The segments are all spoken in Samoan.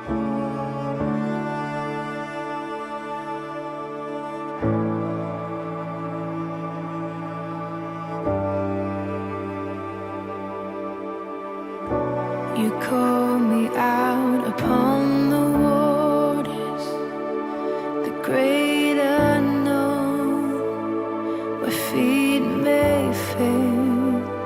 You call me out upon the waters, the great unknown, where feet may fail.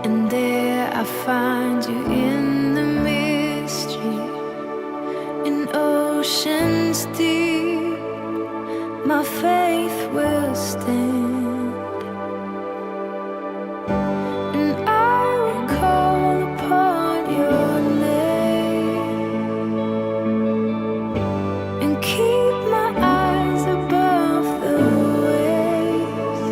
And there I find you in the mystery, in oceans deep, my faith will stand. And I will call upon your name and keep my eyes above the waves.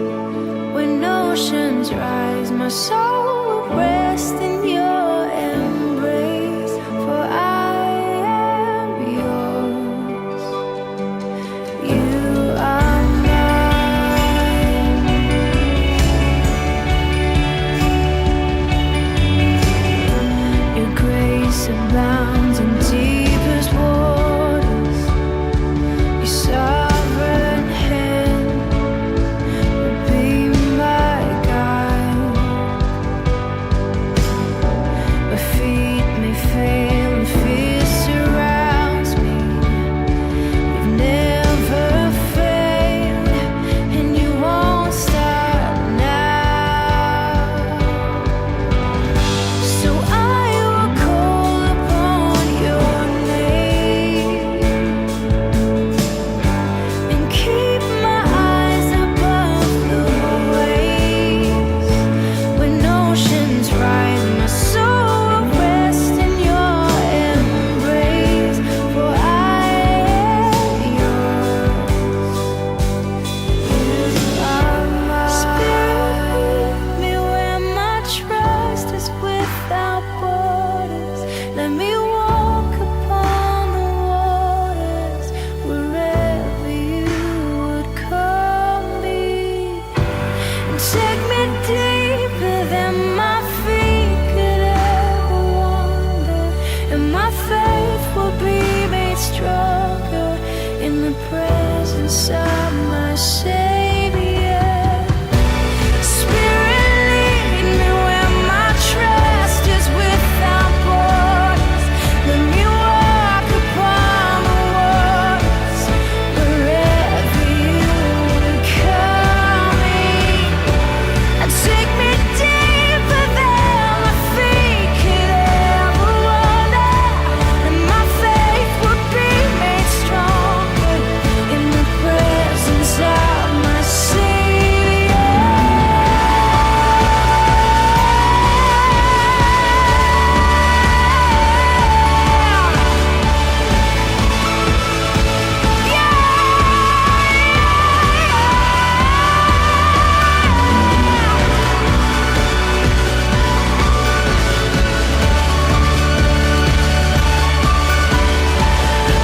When oceans rise, my soul will rest in your embrace. For I am yours, you are mine. Your grace abounds in deepest waters. Your sovereign hand will be my guide. My feet may fail and fear surrounds me. You've never failed, and you won't start now. So I will call upon your name and keep my eyes above the waves. When oceans rise, my soul will rest in your embrace. For I am yours, you are mine. Spirit, lead me where my trust is without borders. Let me walk upon the waters wherever you would call me. And take me deeper than my feet could ever wander, and my faith will be made stronger in the presence of my Savior. Spirit, lead me where my trust is without borders. Let me walk upon the waters wherever you would call me. And take me deeper than my feet could ever wander, and my faith would be made stronger in the presence of my Savior.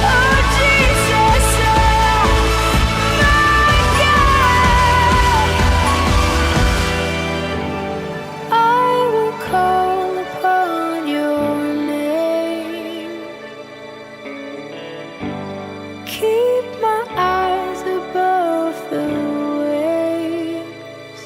Oh Jesus, my God, I will call upon your name. Keep my eyes above the waves.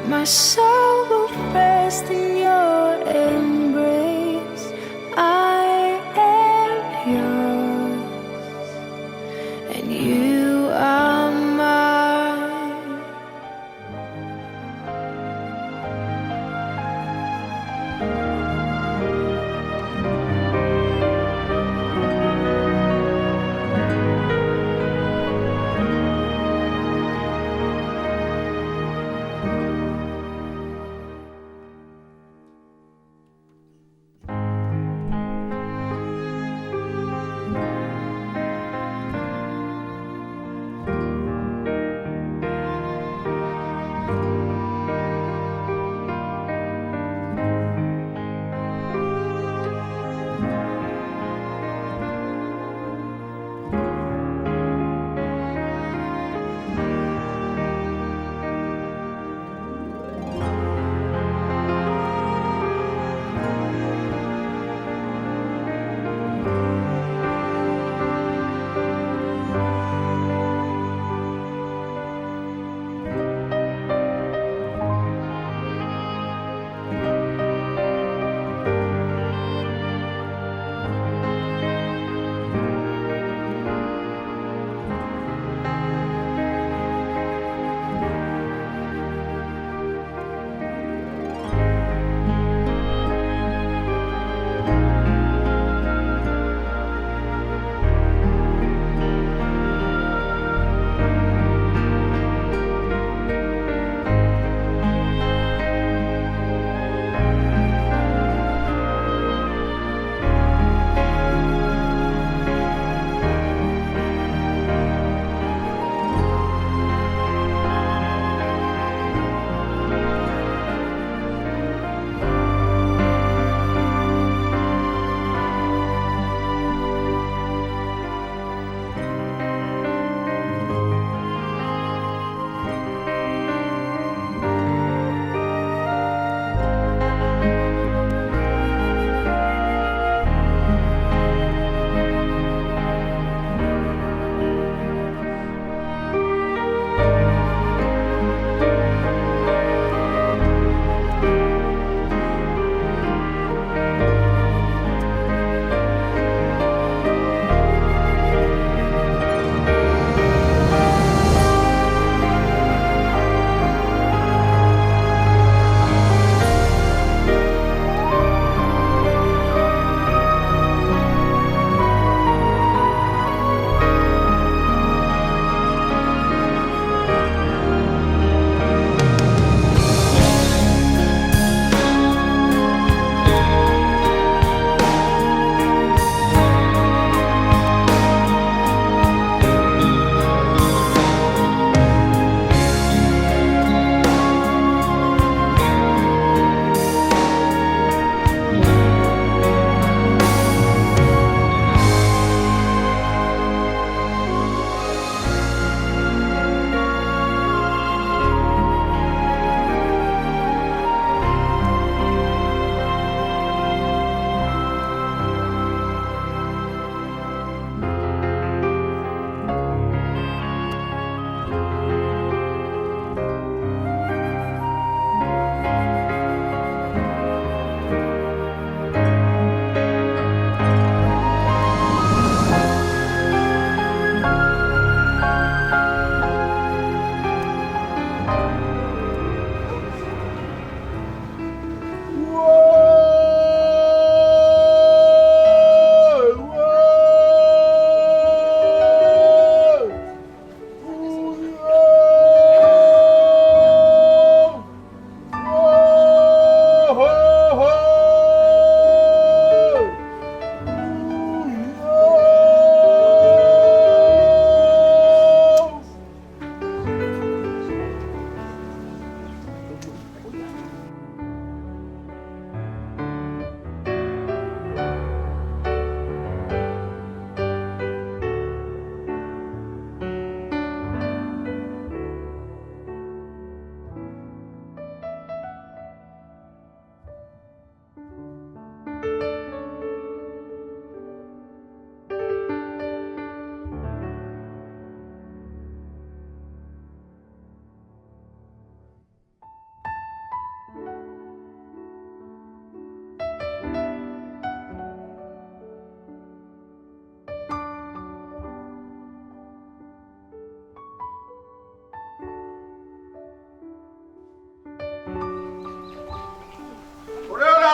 My soul will rest in your embrace. I am yours, and you are mine.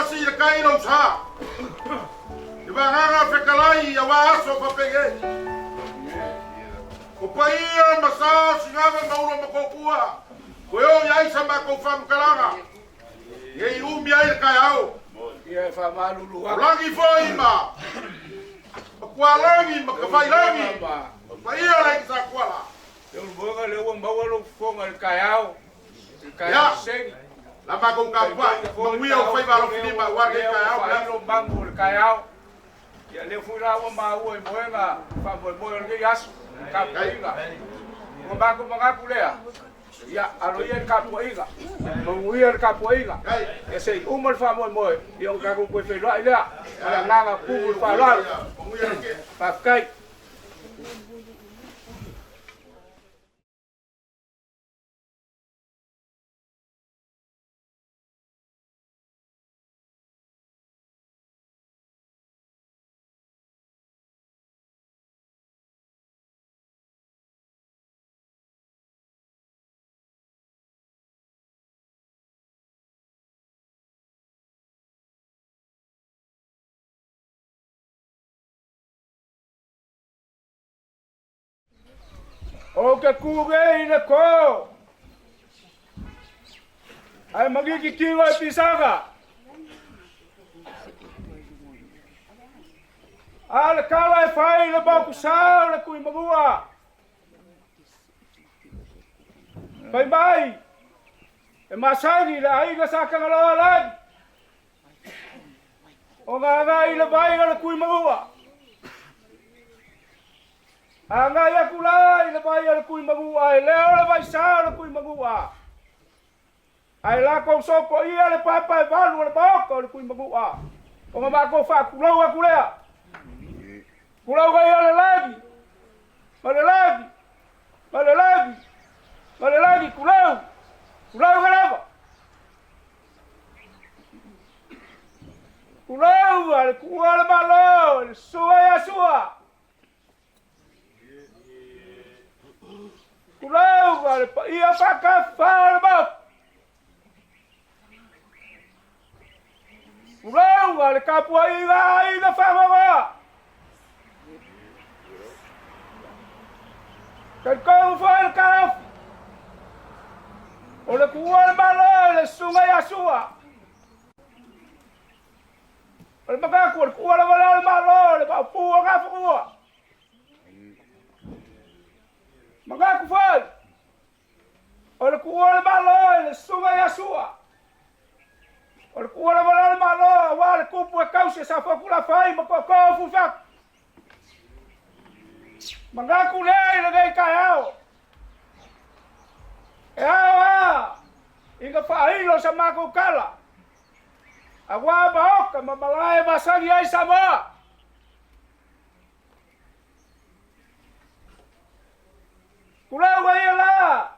Tasi le kai lou sa. I vagaga fetalai aua aso faapenei. O paia ma sa o Sigava ma Ula ma Koukua, toe oo i ai sa matou faamatalaga, ne i umi ai le taeao. Ia e faamalulu O atu. lagi foi ma Matualagi ma Tafailagi, o paia o le Aiga Sa Tuala. Leulumoega lea ua maua lou fofoga i le taeao, i le taeao sesegi. La matou tapuai, manuia ou faiva alofilima aua lenei taeao ma le aso. Failo magu o le taeao. Ia lea foi la ua maua i moega faamoemoe o lenei aso, le tapuaiga. Ua matou manatu lea, ia alo ia le tapuaiga, manuia le tapuaiga. Ia se i uma le faamoemoe, ia ona tatou toe feiloai lea. Ma le agaga tumu i le faaaloalo. Faafetai. Ou te tu nei i le kō, ae magigitigo i pisaga. A o le tala e fai i le mokusa o le Tuimanua, fai mai e masani le aiga sa Tagaloa lagi, ona agai i le vai o le Tuimanua. Agai aku la i le vai o le Tuimanua, e leo le vaisa o le Tuimanua. Ae latou sopoia le paepaevalu o le maota o le Tuimanua. Ona matou faatulou atu lea. Tulou nei o le lagi, ma le lagi, ma le lagi, ma le lagi, tulou, tulou lava. Tulou a le tuua o le Malo, le susuga ia Sua. Tulou a le paia faatafa o le Maota. Tulou a le tapuaiga a aiga faanoanoa. Talitonu foi le taofi o le tuua o le Malo i le susuga ia Sua. O le manatu o le tuua lava lea o le Malo, le maopu o Nafanua. Manatu foi o le tuua o le Malo i le susuga ia Sua. O le tuua lava lea o le Malo aua le tupu e tausi e Safotulafai ma Tootoo o Fuifatu. Manatu lea i lenei taeao, e ao lava ina faailo sa matou tala, aua maota ma malae e masani ai Samoa. Tulauga ia la,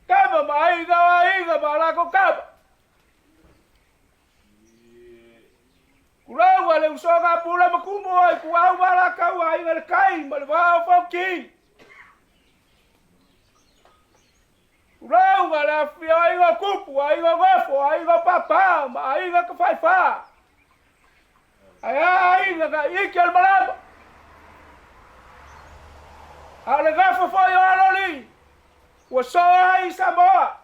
tama ma aiga o aiga ma a latou tama. Tulauga le usoga a Pule ma Tumua i Tuau ma Alataua, Aiga i le Tai ma le Vaa o Fonoti. Tulauga le afifio o aiga o Tupu, aiga o Nofo, aiga o Papa ma aiga Tafaifa. Ae a aiga na ike o le malama. A o le gafa foi o Aloli, ua soa ai i Samoa.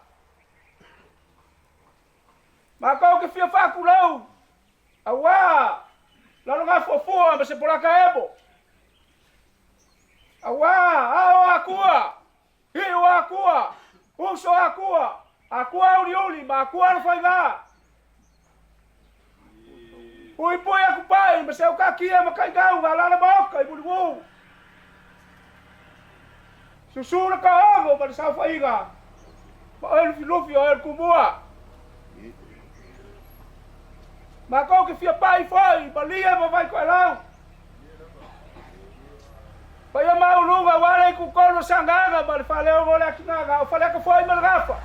Matou te fia faatulou, aua Lalogafuafua ma Sepolata Emo. Aua ao Akua, iu Akua, uso Akua, Akua uliuli ma Akua alofaiva. Puipui aku pai ma seukakia ma kaigau ma alala maoka i mulimu. Susu le kaogo ma le saofaiga ma oe lufilufi o oe le tumua. Matou te fia pai foi malie ma Vaitoelau. Paia maualuga aua le itutolu o Sagaga ma le Faleono o le Atinaga, o Faleata foi ma le Gafa.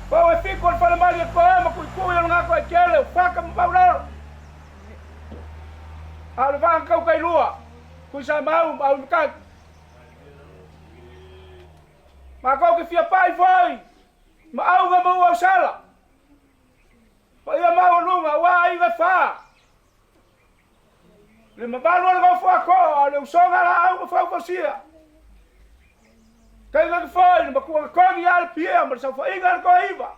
Pau e fitu o le falemali e toa ma tuitui o le Gatoaitele, o Fata ma Maulolo. A o le vaa na tautailua, Tuisamau ma Auimatagi. Matou te fia pai foi ma Auga ma Uausala. maualuga aua aiga e fa. Le mamalu o le nofo a toa a o le usoga a laau ma faufausia. Tainane foi le matua togi ia le pia ma le saofaiga a le toaiva.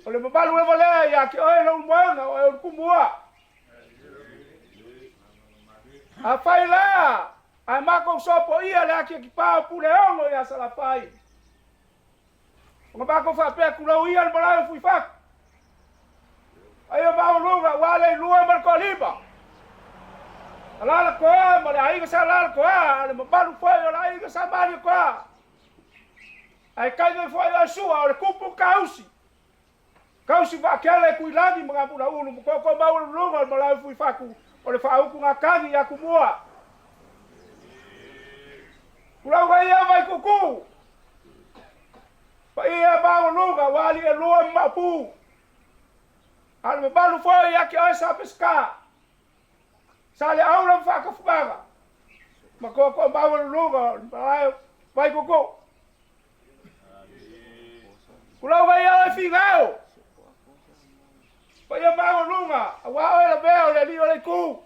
O le mamalu lava lea ia te oe lou moega o oe o le tumua. Afai la, ae matou sopoia le atiatipā o Puleono ia Salafai. Ona matou faapea, Tulou ia le malae o Fuifatu. Paia maualuga aua le Ailua ma le Toalima. Alalatoa ma le aiga sa Alalatoa, a o le mamalu foi o le aiga sa Malietoa. Ae tainane foi oe Sua o le tupu tausi. Tausi vaatele Tuilagi ma Gamulaulu ma tootoo maualuluga o le malae o Fuifatu o le faautugatagi ia Tumua. Tulauga ia Vaituutuu. Paia maualuga ua alielua ma Maopu. A o le mamalu foi ia te oe Sa Peseta. Sa le aula ma faatafugaga ma tootoo maualuluga o le malae o Vaituutuu. Tulauga ia oe Finao. Paia maualuga aua oe Lavea o le alii o le itu.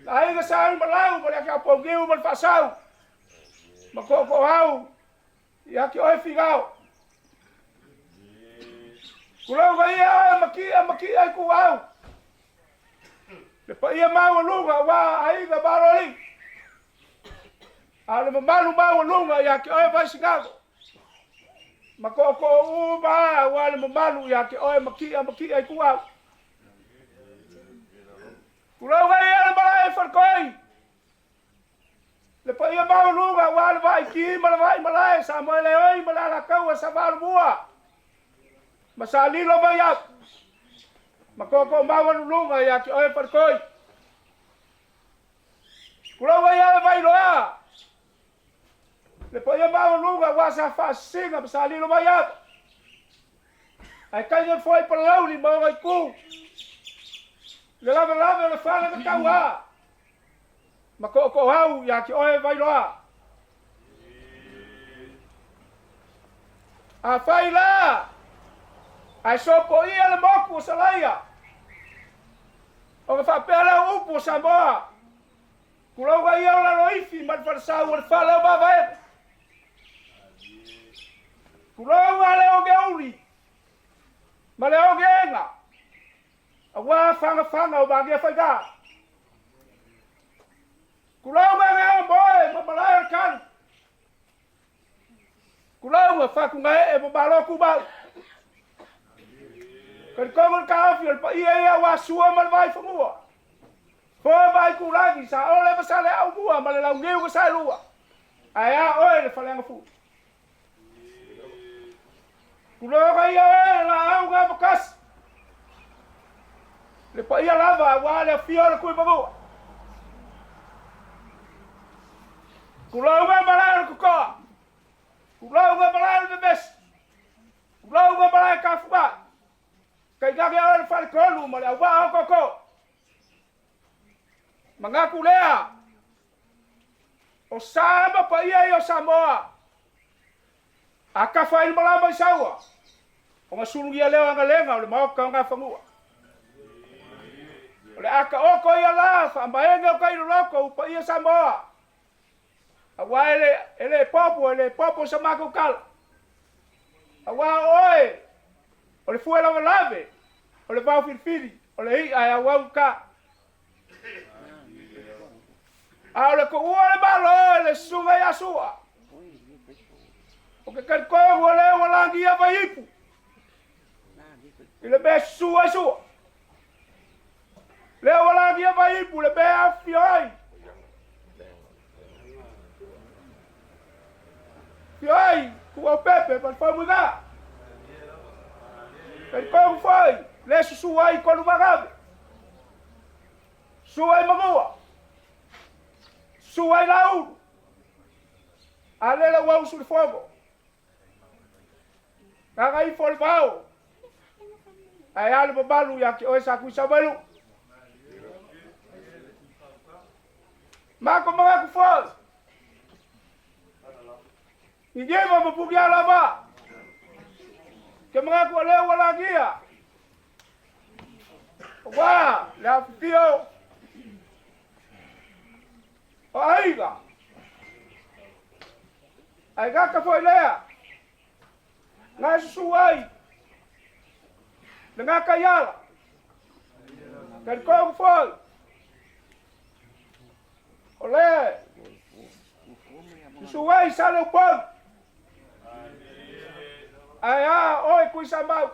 Le aiga sa Alimalau ma le Atiapouniu ma le Faasau ma Tootooau ia te oe Finao. Tulauga ia oe Matia Matia Ituau. Le paia maualuga aua aiga Maloli. A o le mamalu maualuga ia te oe Vaisinago ma tootoo uma aua le mamalu ia te oe Matia Matia Ituau. Tulauga ia le malae i Faletoi, le paia maualuga aua le vaaiti ma le vaaimalae, Samoeleoi ma le Alataua, Savalomua ma Salilo Vaiapu ma tootoo maualuluga ia te oe Faletoi. Tulauga ia le Vailoa, le paia maualuga aua sa Faasisiga ma Salilo Vaiapu. Ae tainane foi Palauli ma ona itu, le lavelave o le fale na tauā ma tootooau ia te oe Vailoa. Afai la, ae sopoia le motu o Salaia, ona faapea lea o upu o Samoa, Tulauga ia o Laloifi ma le falesau o le fale o Mavaega. Tulauga le ogeuli ma le ogeega, aua fagafaga o Magia Faiga. Tulauga le moe ma malae o le tali. Tulauga Fatugaee ma Malo Tumau. Talitonu le taofi o le paia ia aua Sua ma le Vaifanua, Foe ma Aitulagi, Saole ma Saleaaumua ma le Launiu na Saelua. Ae a oe le Faleagafulu. Tulauga ia oe le laau gamatasi. Le paia lava aua le afio o le Tuimanua. Tulauga malae o le Totoa. Tulauga malae o le Vevesi. Tulauga malae Tafuga. Tainane oe le Faletolu ma le Auvaa o Toto. Manatu lea, o sa ma paia ia o Samoa, a tafa ai le malama i Saua, ona sulugia lea o agalega o le maota o Gafanua. O le ata oko ia la, faamaene o tai loloto u paia Samoa, aua e le, e le popo, e le popo sa matou tala. Aua o oe, o le fue lavelave, o le vao filifili, o le i'a e auau ka. A o le tuua o le Malo e le susuga ia Sua. O ke talitonu o lea ua lagia Vaiipu i le mea e susu ai Sua. Lea ua lagia Vaiipu le mea e afifio ai. Afio ai Tuuaupepe ma le Faumuiga. Talitonu foi le susu ai Toluvagave. Susu ai Manua. Susu ai Laulu. A lele ua usu le fono. Gagaifo le vao. Ae a le mamalu ia te oe Satuisamailu. Mako manatu foi. Niniva ma Pugialava. Ke manatu o lea ua lagia. Auā le afifio o aiga, ae gata foi lea na e susu ai le gataiala, talitonu foi o le susu ai Saleupolu, ae a oe Tuisamau.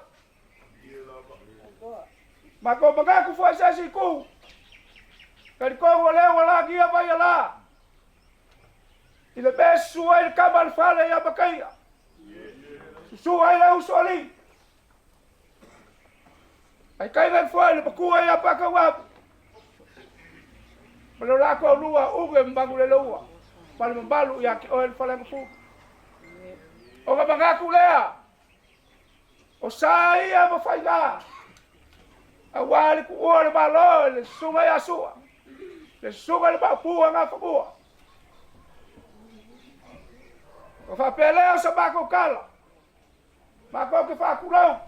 Matou manatu foi se isi itu, talitonu o lea ua lagia mai ala i le mea e susu ai le tama a le fale ia Mataia, susu ai le uso alii. Ai tainane foi le matua ia Patauamu ma le latou lua uge ma Manuleleua ma le mamalu ia te oe le Faleagafulu. Ona manatu lea, o sa ia ma faiga, auā le tuua o le Malo e le Susuga ia Sua, le Susuga i le Maopu a Gafanua. Ona faapea lea o sa matou tala, matou te faatulou,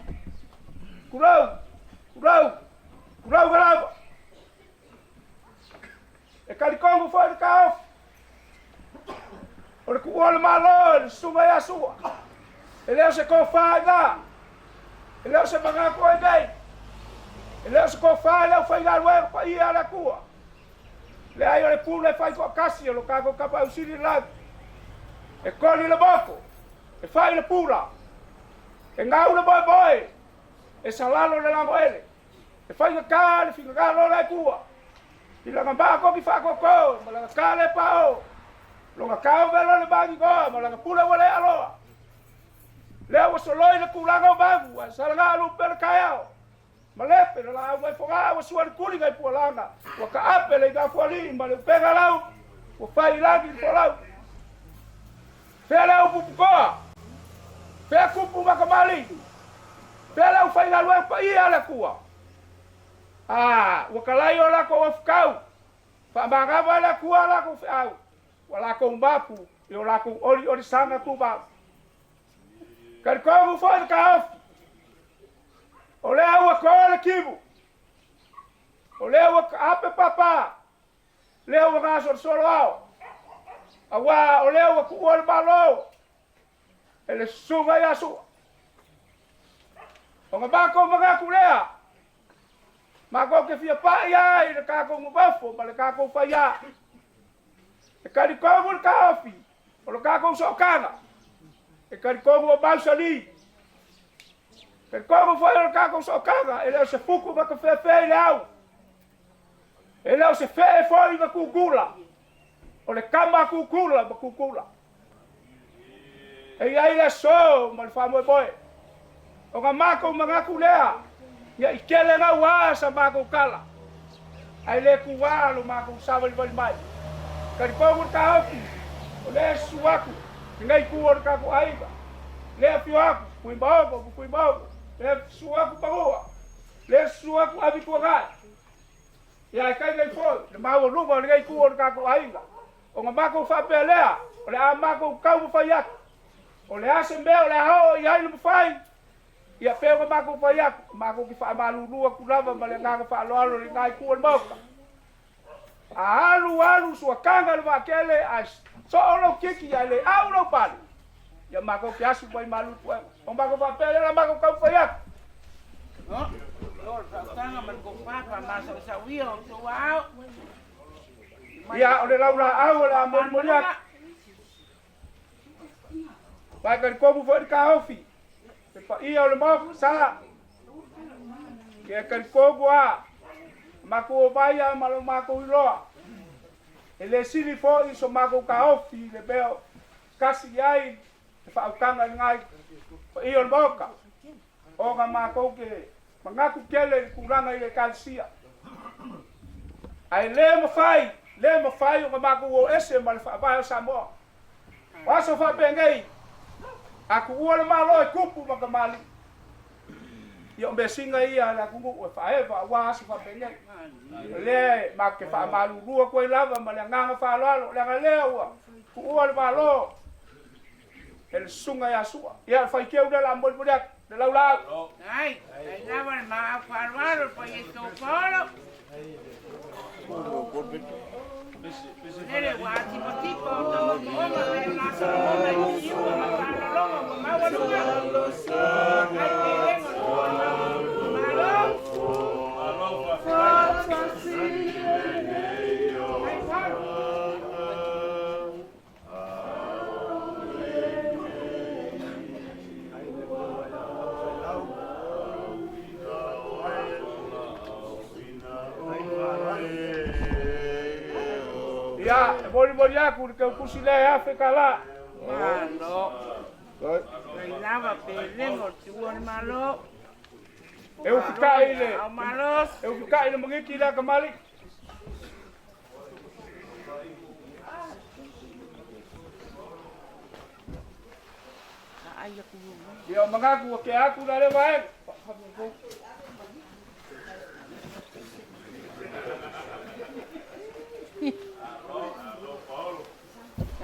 tulou, tulou, tulou lava. E talitonu foi le taofi, o le tuua o le Malo e le Susuga ia Sua, e le o se tofa i ina, e le o se manatu ai nei, e le o se tofa i le aufaigaluega paia a le Atua. Leai, o le pule fai toatasi o lo tatou Tapaau Sili i le lagi, e koli le moto, e fai le pula, e gau le moemoe, e salalo le lagoele, e faigata le finagalo o le Atua i lana makogi faatoto ma lana tale pao, lona taovelo le magigoa ma lana pule ua le aloa. Lea ua soloi le tulaga o magu, ae salaga lupe le taeao. Malepe le laau mai Fogaa ua sua le tuli nai Pualaga, ua taape le igafualii ma le upega lau, ua fai i lagi le folau. Fea le au puputoa? Fea tupu ma kamali'i? Fea le aufaigaluega paia a le Atua? A, ua talai o latou ofutau, faamagava e le Atua a latou feau, ua latou mapu i o latou oliolisaga tumau. Talitonu foi le taofi, o lea ua to le timu, o lea ua taape papa, lea ua gasolosolo ao, auā o lea ua tuua le Malo e le Susuga ia Sua. Ona matou manatu lea, matou te fia pai ai i le tatou nonofo ma le tatou faiā. E talitonu le taofi, o le tatou sootaga, e talitonu o mausali. Talitonu foi o le tatou sootaga, e le o se puku na tafeafea i le au, e le o se fee foi na tutula, o le tama tutula ma tutula. E i ai le aso ma le faamoemoe. Ona matou manatu lea, ia i tele gauā sa matou tala, ae le tuā lo matou savalivali mai. Talitonu le taofi, o lea e susu atu lenei itu o le tatou aiga, lea afio atu Tuimaono ma Tuimaono, lea susu atu Manua, lea susu atu Avituanai. Ia ae tainane foi le maualuga o lenei itu o le tatou aiga. Ona matou faapea lea, o le a matou taumafai atu, o le a se mea o le a oo i ai le mafai, ia pei ona matou fai atu, matou te faamalulu atu lava ma le agaga faaaloalo i lena itu o le Maota. A alu alu suataga le vaatele ae soo lou titi ae le au lou pale, ia matou te asu mai malu i puega. Ona matou faapea lea, o le a matou taumafai atu. Ia, o le laulaau o le a molimoli atu. Vai talitonu foi le taofi, le paia o le Maota sa. Ia talitonu lava, matou omai lava ma lo matou iloa. E le sili foi so matou taofi i le mea tasi i ai le faautaga i lena paia o le Maota, ona matou te manatu tele i le tulaga i le Ekalesia. Ae le mafai, le mafai ona matou o ese ma le Faavae o Samoa. O aso faapenei, a tuua le Malo e tupu ma tamalii. Ia o measina ia a le atunuu e faaeva aua aso faapenei. O lea e matou te faamalulu atu ai lava ma le agaga faaaloalo, leaga lea ua tuua le Malo e le Susuga ia Sua. Ia, o le faiteu lea o le a molimoli atu. Le laulau. Ai, ai lava le maau faaaloalo le paia i Paolo. Lele ua atipatipa o tamaomaoga pei o la Solomona i Fiuga ma faalaloga ua maualuga. Ai pelega o le tuualalo. Malo. Ai Paolo. Ia, e molimoli aku le taukusi lea e afe tala. Malo. Ai lava pelega o le tuua o le Malo. E ufikai le Ao malos. E ufikai le mangiki lea kamali. Ai aku Ia o mangaku o ke aku la le vaega.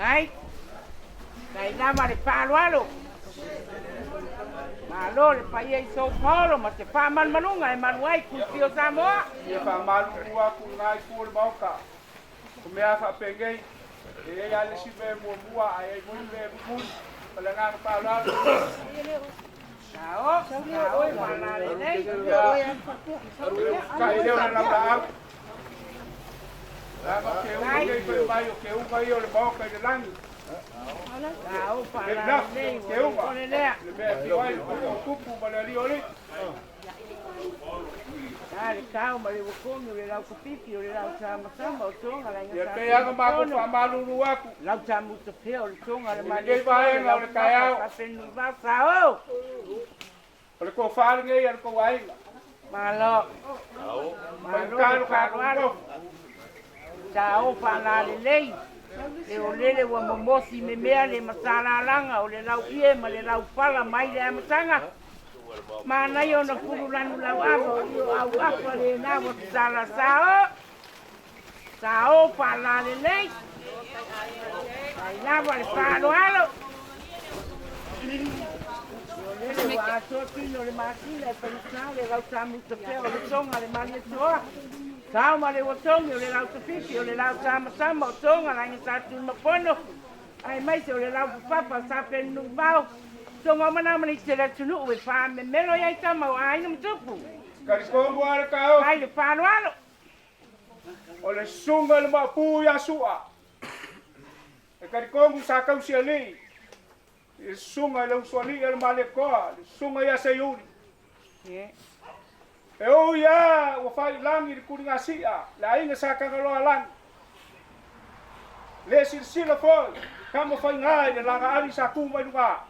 Ai. Ai lava le faaaloalo. Malo le paia i São Paulo ma te faamalumaluga e malu ai kusi o Samoa. Ia faamalulu aku i ngā itu o le maoka. O mea faapengei, e iai lava le isi mea e muamua ae iai foi le mea e mulimuli. Ma le agaga faaaloalo. Sao, sao e faalalelei. Ia, o le ufikai lea o le laulaau. Leaga o keuga nei fai mai o keuga ia o le maoka i le lagi. Sao Le nafu faalalelei o ua keuga, ole lea. le mea e afio ai le Tootootupu ma le Alii o Alii. A le kao ma le uakogi o le laukapipi o le lausamasama o toga laiga Ia pei lava ona matou satunumafono. faamalulu atu Lausamutapea o le toga le i lenei malietoa le vaega o le laupapa taeao. sapenuivao sao. O le tofa lenei a le tou aiga. Malo. Malo Faigata le lo tatou faaaloalo. tofu. Sao faalalelei. Le olele ua momosi memea le masalalaga o le lauie ma le laupala mai le amataga. Manaia ona fululanu lauava o io auafa lena ua tatala sao. Sao faalalelei. Ai lava le faaaloalo. Le olele ua atoa tino le masina e faigata le lausamutapea o le toga le malietoa. Sao ma le uatogi o le lautafifi o le lausamasama o toga laiga satunumafono. Ae maise o le laupapapa sa fenunuivao. Toga o mana i se le atunuu e faamemelo iai tama o aiga ma tupu. Talitonu lava le Ai taofi le faaaloalo. o le susuga i le Maopu ia Sua. E talitonu sa tausi alii i le susuga i le usoalii a le Malietoa, le susuga ia Seiuli. Ie. E ui lava ua faailagi le tuligasia, le aiga sa tagaloa lagi. Le silasila foi tamafaiga i le lagaali sa tu mai luga.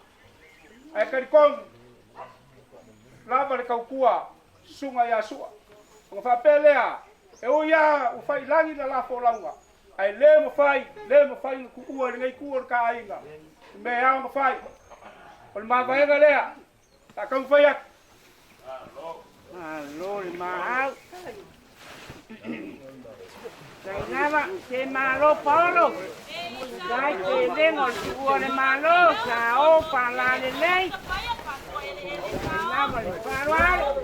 Ae talitonu lava le tautua susuga ia Sua. Ona faapea lea, e ui lava ua faailagi le la folauga, ae le mafai, le mafai ona tuua i lenei itu o le ta aiga. O mea e ao ona fai. O le mavaega lea, sa taumafai atu. Malo le maau. Tai lava te malo Paolo. Tai te lengo o le tuua o le malo sa o faalalelei. Tai lava le faaaloalo.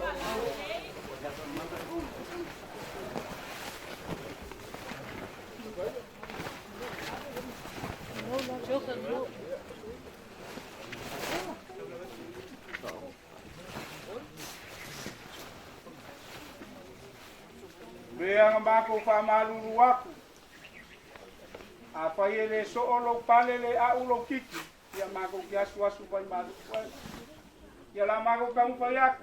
Mea na matou faamalulu atu. Afai e le soo lou pale le a'u lou titi, ia matou te asuasu mai malu ai. Ia la matou taumafai atu.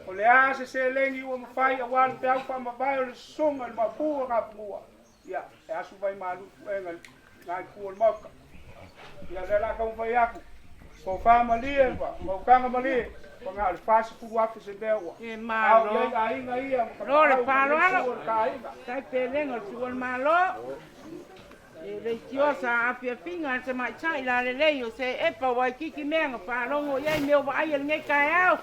O le a se seleni ua mafai auā le peau faamavae o le susuga i le Maopu o Gafanua. Ia, e asu mai malu puega i lena itu o le maota. Ia lea o le a taumafai atu. Tofa malie ma mautaga malie, ua na o le 40,000 se mea ua Te ao i ai malo. aiga ia ma Lo le tapaau ma lenei faaaloalo. itu o le ta aiga. Tai pelega o le tuua o le malo. E le itioa sa afiafiga a le tamaitai lalelei o se epa Waikiki mea na faalogo i ai mea o vaai a lenei taeao.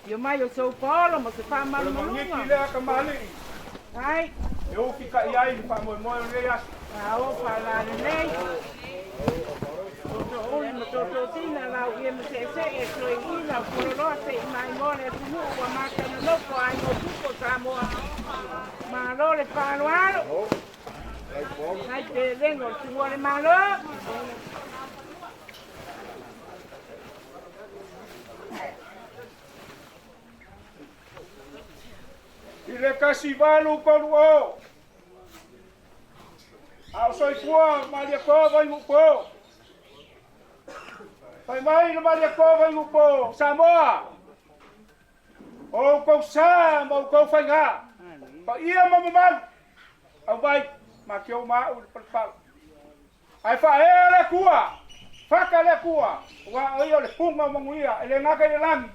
Fio mai o São Paulo ma se O le magiki faamalumaluga. lea kamali'i Ai, e ufi kai ai le faamoemoe o lenei aso. sao faalalelei. Tootoouli ma tootootina, lauie ma se'ese'e, toeaina o Puleloa se'i maimoa le atunuu ua mata nonofo aiga o Tupu o Samoa. Malo le faaaloalo. Nai pelega o le Tumua o le Malo. I le 1830, a o soifua Malietoa Vaiguupo. Fai mai le Malietoa Vaiguupo, Samoa, o outou sa ma outou faigā, paia ma mamalu, aumai ma te o ma au i le palepala. Ae faaea le Atua, faka le Atua, aua o ia o le puga o manuia, e le gata i le lagi,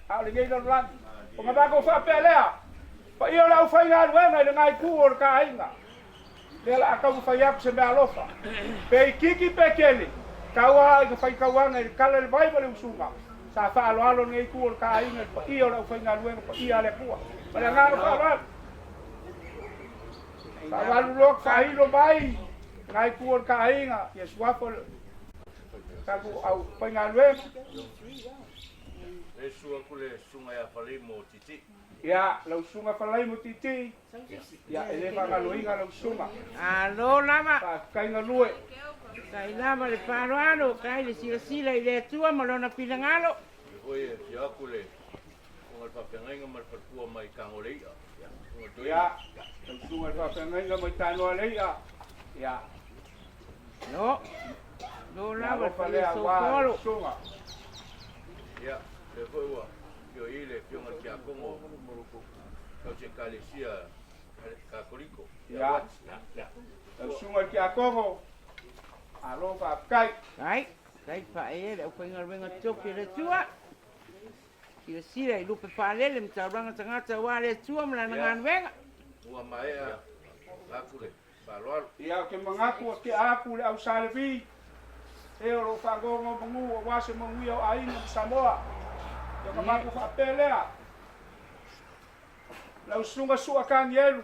a o lenei lalolagi. Ona matou faapea lea, paia o le aufaigaluega i lena itu o le ta aiga, lea la a taumafai atu se meaalofa, pe itiiti pe tele, taua ina faitauana i le tala i le vai ma le usuga, sa faaaloalo lenei itu o le ta aiga i le paia o le aufaigaluega paia a le Atua. Ma le agaga faaaloalo. Faavalu loa faailo mai nai itu o le ta aiga, ia suafa o le tatou aufaigaluega. E susu atu le susuga ia Faleimo Titi. Ia, lau susuga Faleimo Titi, ia e le faagaloina lau susuga. Alo lava. Faafetai galue. Tai lava le faaaloalo, tai le silasila i le Atua ma lona finagalo. E foi e afio atu le susuga i le faafeagaiga ma le faletua mai Tagolei'a. Ia, susuga i le Ia, lau susuga i le faafeagaiga mai Tanoalei'a. Ia. No. No lava le Alofa lea aua lau susuga. Ia, lea foi ua afio i le afioga i le Tiakono tausi Ekalesia Katoliko. Ia, lau susuga i le Tiakono, malo faafetai. Tai, tai faaee le aufaigaluega tofi a le Atua. Silasila i lupe faalele ma taulaga tagata aua le Atua ma lana galuega. Ua maea atu le faaaloalo. Ia, ou te manatu e tea atu le au Sa Levi, e o lo o faanonomanu aua se manuia o aiga ma Samoa. Ia ona matou faapea lea, lau susuga Sua Tanielu,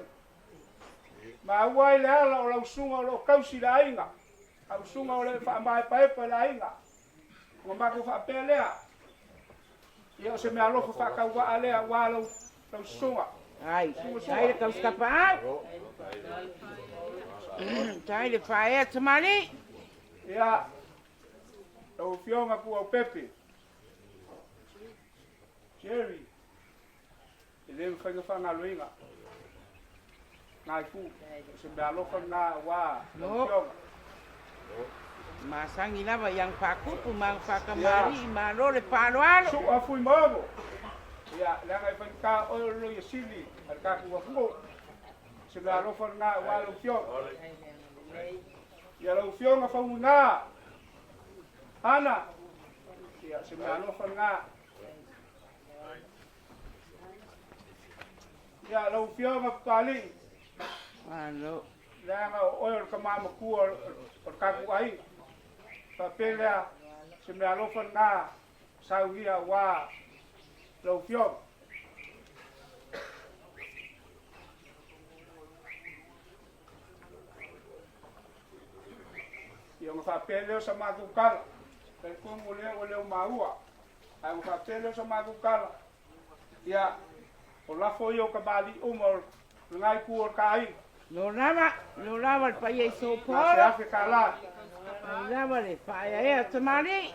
maua ai le ala o lau susuga o lo o tausi i le aiga, lau susuga o lo o faamaepaepa i le aiga. Ona matou faapea lea, ia o se meaalofa faatauvaa lea aua lau susuga. Ai, tai le tausi-tapaau. Tai le faaea tamalii. Ia, lau Afioga Tuaupepe, Jerry, e le mafai ona faagaloina na itu, o se meaalofa lena aua lau Afioga. Masani lava i aga faatupu ma aga faatamalii, malo le faaaloalo. Sua Fuimaono, ia, leaga e faigata oe o le Loia Sili a le tatou atunuu. O se meaalofa lena aua lau Afioga. Ia lau Afioga Faumuina, Hana, ia, o se meaalofa lena. Ia, lau Afioga Papalii, Malo. leaga o oe o le tama matua o le tatou aiga. Faapea lea, se meaalofa lena saunia aua lau Afioga. Ia ona faapea lea o sa matou tala, talitonu o lea ua leo maua, ae ona faapea lea o sa matou tala, Ia, o lafo ia o tamalii uma o lena itu o le ta aiga. Lo lava, lo lava le paia i Sopolo. Na se afe tala. Mai lava le faaeaea tamalii.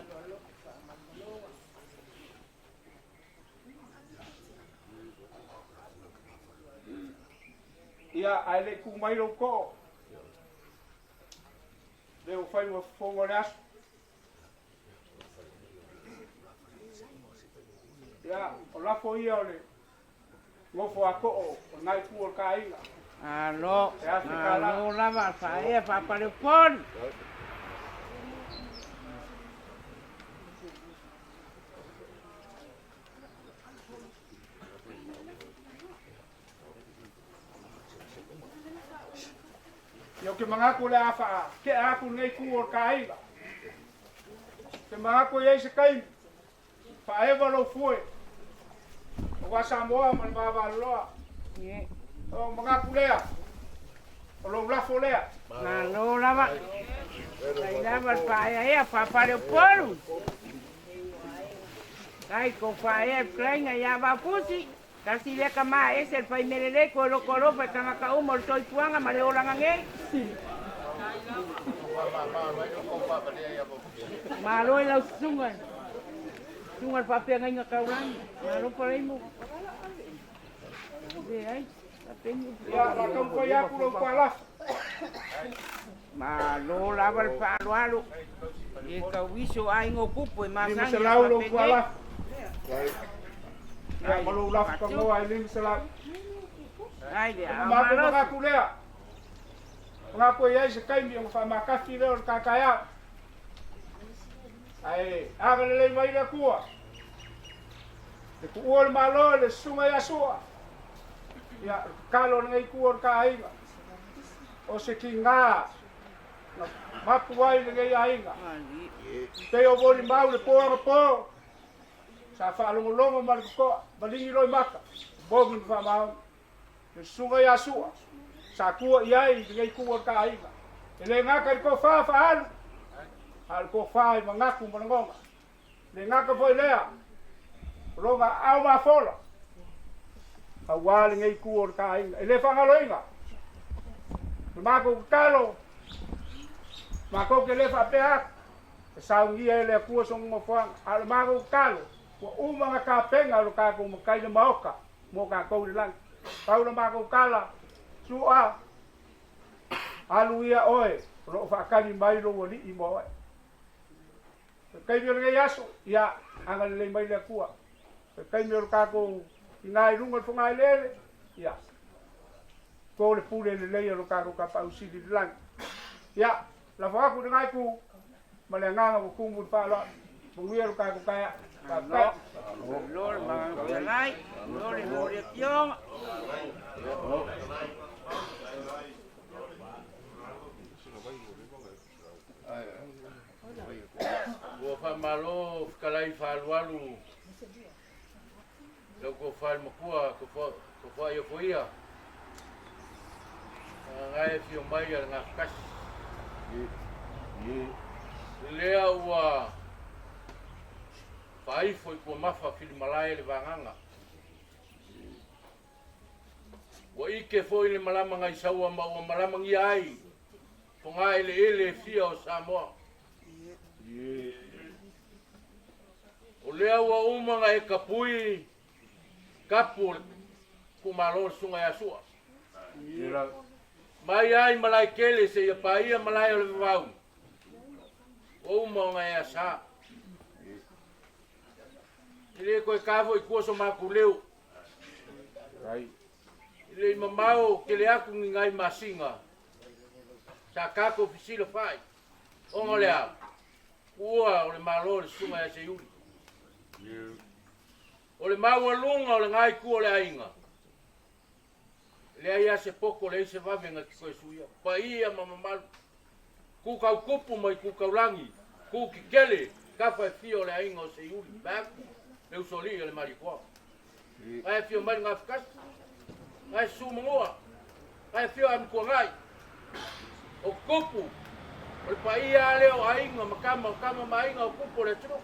Ia, ae le i tu mai lou too, lea ua fai ma fofoga o le aso. Ia, o lafo ia o le nofo a too o lena itu o le ta aiga. Malo, malo lava faaea faapaleupolu. Ia, ou te manatu o le a faatea atu lenei itu o le ta aiga. Ou te manatu e i ai se taimi, faaeva lou fue aua Samoa ma le va valoloa. Ona ou manatu lea, O lou lafo lea. Malo lava. Tai lava le faaeaea faafale o Upolu. Tai ko faaea le fetalaiga ia Vaopusi. Tasi lea tama e ese le fai mea lelei koe loko alofa i tagata uma o le soifuaga ma le olaga nei. Malo i lau susuga, susuga i le faafeagaiga taulagi. Malo Palaimo. Leai. Ia, o le a taumafai atu lou tualafo. Malo lava le faaaloalo. E tauiso o aiga o Kupu e masani 500 lou tualafo. Ia, ma lou lafo tagoa e 500. Ai le Ona matou manatu lea, manatu e i ai se taimi ona faamakasi lea o le ta taeao. Ae agalelei mai le Atua, le tuua o le Malo i le Susuga ia Sua. Ia, o le tatalo a lenei itu o le ta aiga, o se tiga na mapu ai lenei aiga. Pei o molimau le po anapo, sa faalogologo ma le totoa, maligi loimata, moni ma faamaoni. Le Susuga ia Sua, sa tua i ai lenei itu o le ta aiga. E le gata i le tofa faaalu, a o le tofa i manatu ma lagona. Le gata foi lea, o lona aao mafola, aua lenei itu o le ta aiga. E le faagaloina le matou tatalo, matou te le faapea atu, e saunia e le Atua sona nofoaga, a o le matou tatalo, ua uma ona tapena lo tatou Matai le Maota mo tatou i le lagi. Pau le matou tala, Sua, alu ia oe, o lo o faatali mai lou Alii mo oe. O le taimi o lenei aso, ia, agalelei mai le Atua. O le taimi o le tatou ina i luga o le fogaeleele, ia, to le pule lelei o lo tatou Tapaau Sili i le lagi. Ia, lafo atu i lena itu, ma le agaga ua tumu i le faaaloalo. Manuia lo tatou taeao. Faafetai. Malo le magaga malo le mo le afioga. Ua faamalo fetalai faalualu lau tofa i le matua tofa ia foia. Agaga e afio mai a le Gafatasi. Lea ua faaifo i Tuamafa Filimalae le vagaga. Ua ike foi le malama nai saua ma ua malamagia ai fogaeleele e fia o Samoa. O lea ua uma ona e tapui kapu o le itumalo o le Susuga ia Sua. Mai ai Malaetele seia paia malae o le Vavau, ua uma ona e asa. E le toe ta foi i tua so matou leo. E le i mamao tele atu ni nai masina sa tatou fesilafai ona o le a? Ua o le Malo o le Susuga ia Seiuli. O le maualuga o lena itu o le aiga, e leai lava se poto, leai se vave na te toe suia. Paia ma mamalu, tu tau tupu ma itu taulagi, tu tetele, tafa e fia o le aiga o Seiuli, vaeatu le usoalii a le Malietoa. Ae afio mai le Gafatasi, ae susu manua, ae afio Amituanai. O tupu, o le paia lava lea o aiga ma tama, o tama ma aiga o tupu o le atunuu.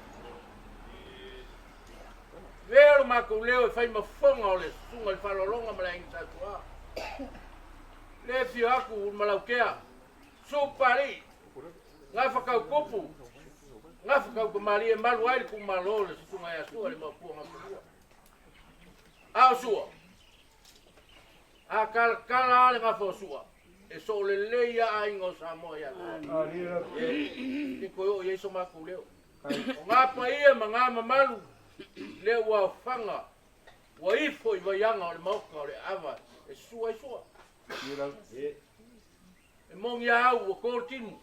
Avea lo matou leo e fai ma fofoga o le susuga i le faaaloaloga ma le aiga Sa Su'a. Le afio atu Ulumalautea, Susu Papalii, Gafa tau tupu, gafa tau tamalii e malu ai le itumalo o le susuga ia Sua le Maopu o Gafanua. A o Sua, a talatala lava le gafa o Sua, e soo lelei lava aiga o Samoa ia Sua. E te toe oo i ai so matou leo. O ngā paia ma ngā mamalu lea ua aofaga, ua ifo i vaiaga o le maota o le ava e susu ai Sua. E moni a au ua to le tino,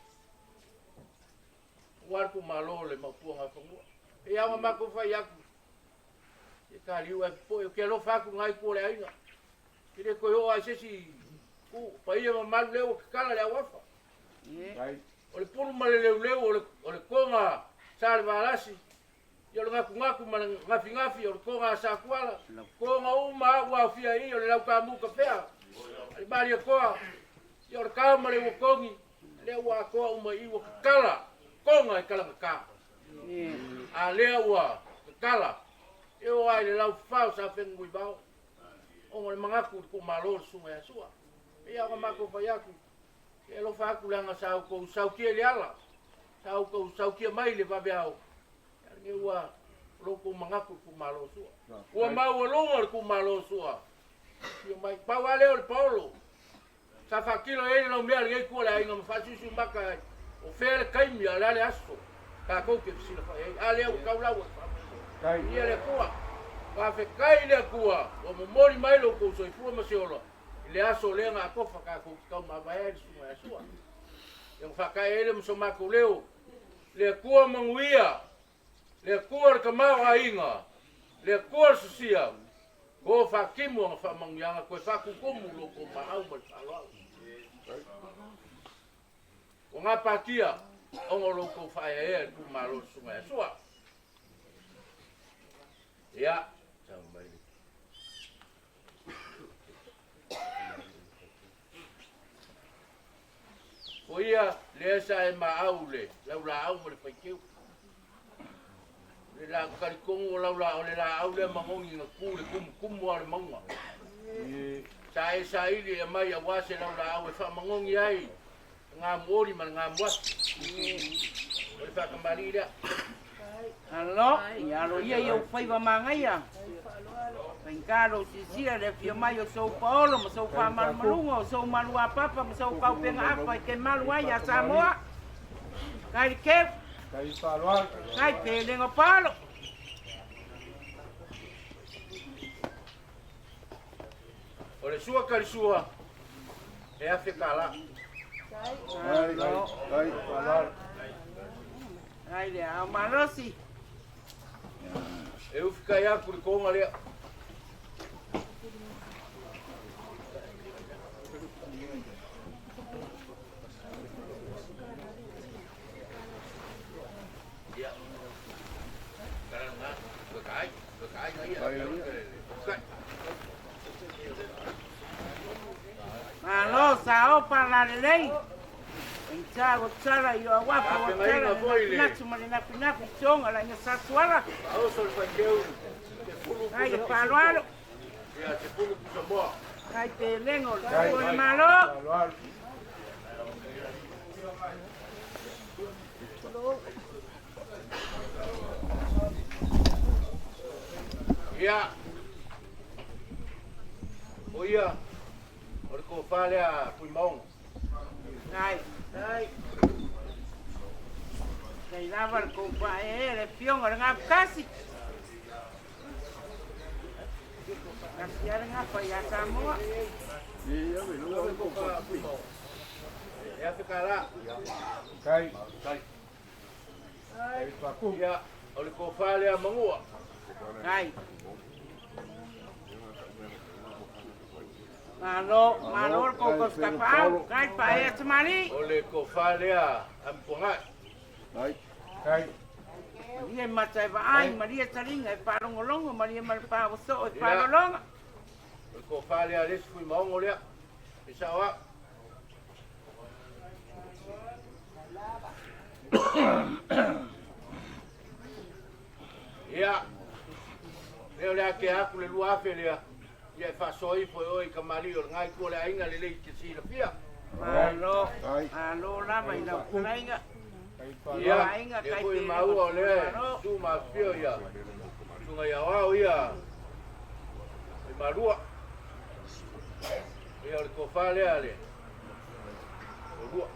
ua alu itumalo le Maopu o Gafanua. E ao na matou fai atu, e taliu ae popoe, ou te alofa atu i lena itu o le aiga. E le toe oo lava i se isi itu, paia ma mamalu lea ua tatala le auafa. O le pulu ma le leuleu, o le toga sa le Valasi, ia o le gatunatu ma le gafigafi, o le toga a Satuala, toga uma lava ua aofia i i, o le Lautamu Kafea, a le Malietoa. Ia o le kao ma le uakogi, lea ua atoa uma i i ua tatala toga e talagata. A lea ua tatala, e oo lava i le laufafao sa fenunuivao, ona o le manatu i le tuumalo o le susuga ia Sua. E pei lava ona matou fai atu, se alofa atu leaga sa outou sautia i le ala, sa outou sautia mai i le vaveao, a lenei ua o lo outou manatu i le tuumalo o Sua. Ua maualuga le tuumalo o Sua. Afio mai. Pau lava lea o le paolo. Sa faatino i ai le laumea a lenei itu o le aiga ma faasiusiumaka ai, o fea le taimi a o le a le aso tatou te fesilafai ai. A lea ua tau lau o le faamoemoe. Viia le Atua. Faafetai i le Atua ua momoli mai lo outou soifua ma se ola i le aso lea na atofa tatou te taumavae ai le Susuga ia Sua. Ia ona faatae ai lea ma so matou leo, le Atua manuia Le Atua le tamaoaiga, le Atua le sosia, ko faatimu ana faamanuiaga toe faatutumu lo outou maau ma le faaaloalo. Ua gapatia ona o lo outou faaeaea i le tuumalo o le Susuga ia Sua. Ia, sau mai le. O ia lea sa e maau le laulaau ma le faiteu. Le la talitonu o laula o le laau lea magogi na tu le tumutumu lava o le mauga. Sa e saili e aumai aua se laulaau e faamagogi ai le gamuoli ma le gamuafi. O le faatamalii lea. Alo, ia alo ia i ou faiva magaia. Faigata lou silasila i le afio mai o sou paolo ma sou faamalumaluga, o sou maluapapa ma sou taupegaafa e te malu ai iā Samoa. Kai le keu, kai pelega paolo. O le sua talisua e $1000. Ai le ao malosi. E ufi kai aku le konga lea. Ia. Malo sa opa la lelei. Inta o tala i o awafa o tala le nafinatu ma le nafinatu tonga la inga sasuala. Ai le faaaloalo. Kai pe lengo le malo. Ia, o ia, o le tofa lea a Tuimaoga. Ai, ai. Nei lava le kou paeaea le afioga o le Gafutasi. Tasi lava le gafa ia Samoa. E $1000. Kai. Kai. Ia, o le tofa lea Manua. Kai. Malo, malo le kou kauskapaau. Kai paea tamalii. O le tofa lea a Mpuangai. Kai. Malie mata e vaai, malie taliga e faalogologo, malie ma le pa ua soo e faalologa. O le tofa lea a le isi Fuimaono lea. E sao au. Ia, lea o le a tea atu le 2000 lea, ia e faasoa ifo e oe i kamali'i o lena itu o le aiga lelei e te silafia. Malo, malo lava i lau fetalaiga. Ia, lea foi e maua o lea e tu ma afifio ia susuga i aoao ia e malua. Ia o le tofa lea a le olua.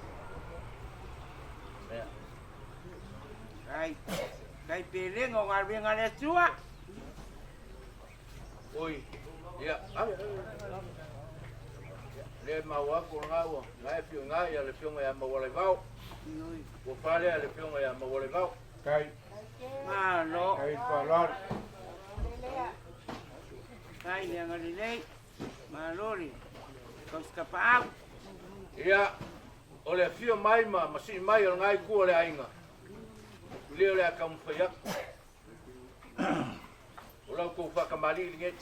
Ia. Kai, kai pelega o galuega a le Atua. Oi, ia, ave, ave, ave. Lea e maua atu o lena ua, na e afio i ina ia le afioga ia Maualaivao. Tofa lea a le afioga ia Maualaivao. Kai. Malo. Kai faaaloalo. Kai le agalelei. Malo le kausikapaau. Ia, o le afio mai ma masii mai o lena itu o le aiga, lea o le a taumafai atu. O la outou faatamalii lenei.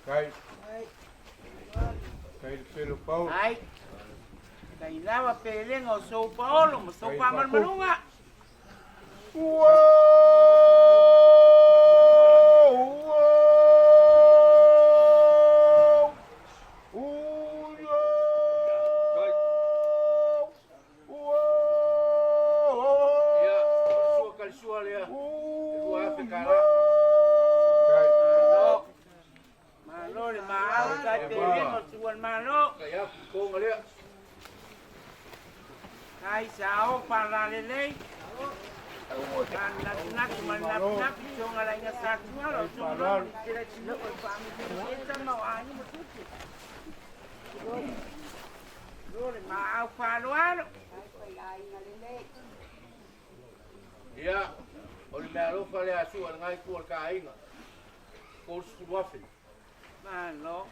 Kai. Ai, kai lava pelega o sou paolo ma sou faamalumaluga. Ia, o le sua kalisua lea, e 2,000 tala. Malo, malo le maau kai pelega o sua le malo. Kai aku konga lea. Kai sao faalalelei. Natunatu ma le napunapu soga laiga satuala o soga tele o le faamiseta ma o aiga ma tupu. Lo le maau faaloalo. Ia, o le mea alofa lea a sua le ngai kua le kāinga. 30,000. Malo.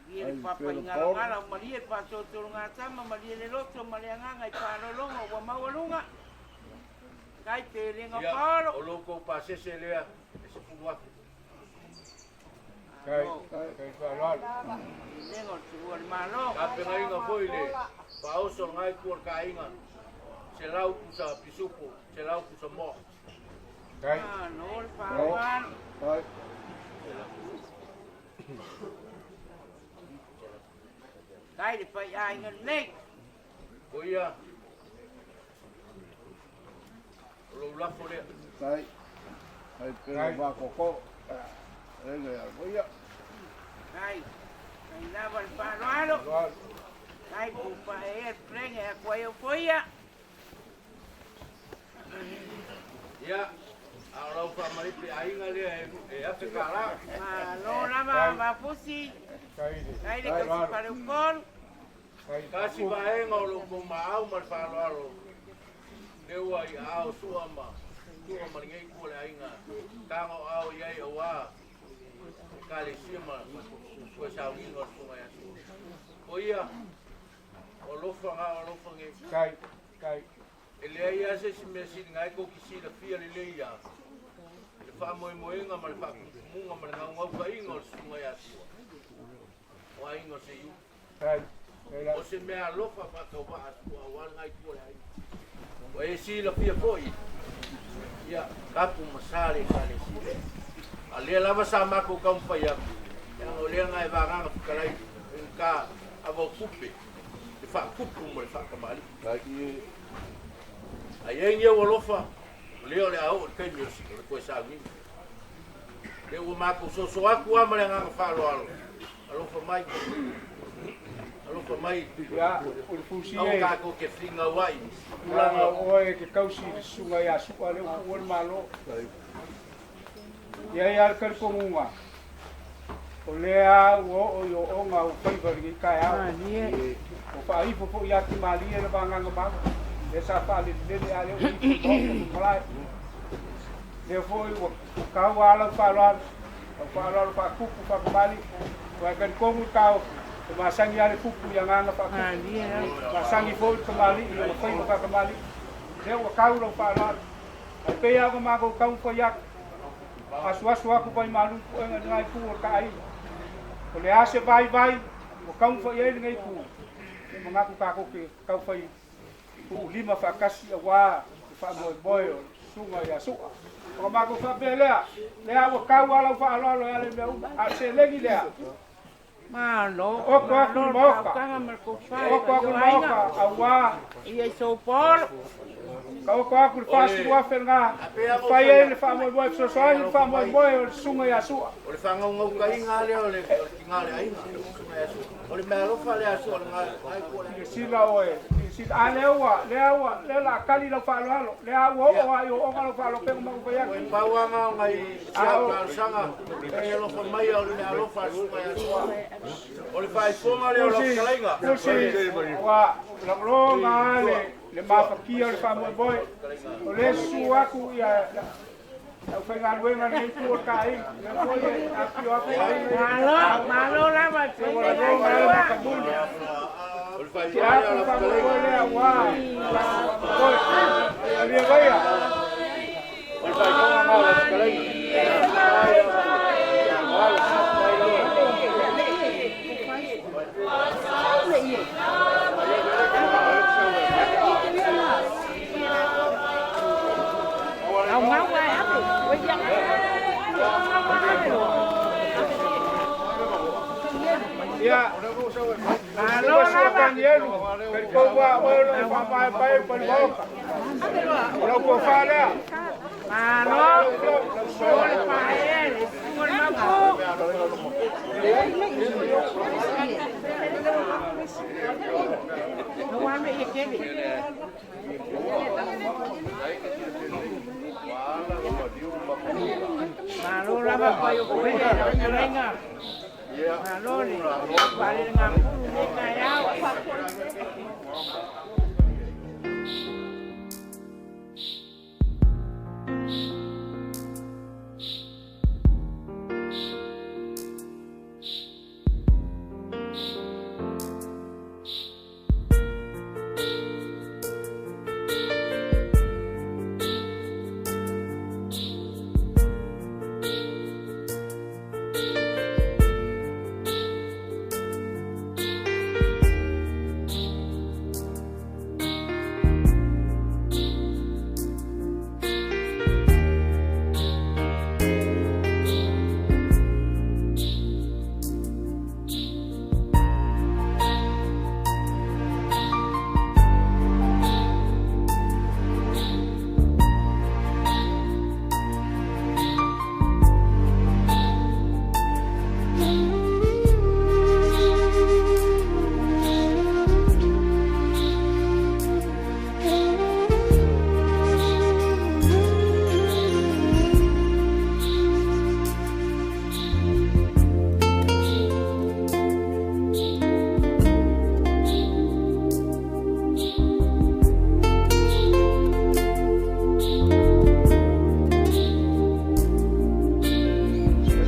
Ia le papaigalagala o malie le faatotologatama malie le loto ma le agaga i faalologo ua maualuga. Kai pelega Ia, paolo. o lou pasese lea, e 10,000. Pelega o le sua le malo. Tapenaina foi le faaoso o le ngai kua le kāinga. 100 pusa pisupo, 100 pusa moa. Malo le faaloalo. Kai le faiaiga lelei. O ia, o lou lafo lea. Kai, kai lava le faaloalo. Kai pupaea le pelege a kuai o foia. Ia, a o lau faamalipe aiga lea e 1,000 tala. Malo lava vafusi. Kai le kasi faleupolu. Kasi vaega o lou kou maau ma le faaaloalo. Le ua i aao sua ma sua ma lenei kua le aiga. Taga o ao i ai auā ekalesia ma ua saugiga o le susuga ia Sua. O ia, o alofa gā o alofa nei. E leai lava se isi mea siliga ai kou kisilafia lelei ia. Le faamoemoega ma le faakumukumu ma le gaugaukaiga o le susuga ia Sua. O aiga o Seiuli. O se mea alofa faatauvaa a Sua auā le gai le aiga. O e silafia foi, ia, kapu ma sa le ekalesia. A lea lava sa makou taumafai atu, leaga o lea na e vagaga fetalai, ka avau tupe, le faakupu ma le faatamalii. Ai ai ni au alofa, o lea o le a oo i le taimi o le toe sauniga. Le ua makou soso atu lava ma le agaga faaaloalo, alofa mai, alofa mai. Ia, o le fusi Aua e. tatou te finauai. Tulaga Tulaga oe ke kausi i le susuga ia Sua le upu ua le malo. Ia ia le talitonuga. O lea ua oo i ooga o faiva i lenei taeao. O faaifo foi ia timalie le vagaga mau. Le sa faalelelele a lea ua ifo maota malae. Lea foi ua kau a lau faaaloalo. Lau faaaloalo faakupu faakamali. Ua e talitonu le taofi. E masani a le kupu i agaga faakupu. Masani foi le kamali'i i ona faiva faakamali'i. Lea ua kau lau faaaloalo. Ae pei lava ona matou taumafai atu. Asuasu atu vaimalu puega i lenei itu o le taaiga. O le a se vaivai ua taumafai ai lenei itu. E manatu tatou te taufai tuulima faatasi auā le faamoemoe o le susuga ia Sua. Ona matou faapea lea, lea ua kau lava lau faaaloalo e ala i mea uma. A o le seleni lea, Malo. Oko atu Malo le le maoka. faautaga ma le tofa Oko atu i le o aiga. maoka auā Ia i soupolo. ka oko atu le 40,000 lena e fai ai le faamoemoe fesoasoani le faamoemoe o le susuga ia Sua. O le faagaugaukaina lea o le tiga o le aiga. Susuga ia Sua. O le mea alofa lea a Sua le gai kua le aiga. Silasila oe, silasila. A lea ua, lea ua, lea o le a kali lau faaaloalo. Lea ua oo lava i ooga lau faaaloalo pei ona matou fai atu. O e pau lava o nai si au talosaga, e alofa mai o le mea alofa a le susuga ia Sua. O le faaifoga lea o lau fetalaiga. Fusi, ua lagologa lava le mafatia o le faamoemoe. O lea susu atu ia le aufaigaluega lenei itu o le taaiga. Lea foi e afifio atu aiga. Malo, malo lava i Ua faiga i lagologa aiga le lua. matamuli. O le Te faaifoga lea atu o le lau faamoemoe fetalaiga. lea auā faamoemoe. Alia vaia. O le faaifoga lena o lau fetalaiga. Ia, Malo ua sua lava. Tanielu, talitou ua oe o loo e faamaemae ma le Maota. O lau tofa lea. Malo. O le pae, le susuga o le Maopu. Ua ame ia kele. Malo lava pai o koe lau fetalaiga. Malo le faalelegamulu lenei taeao.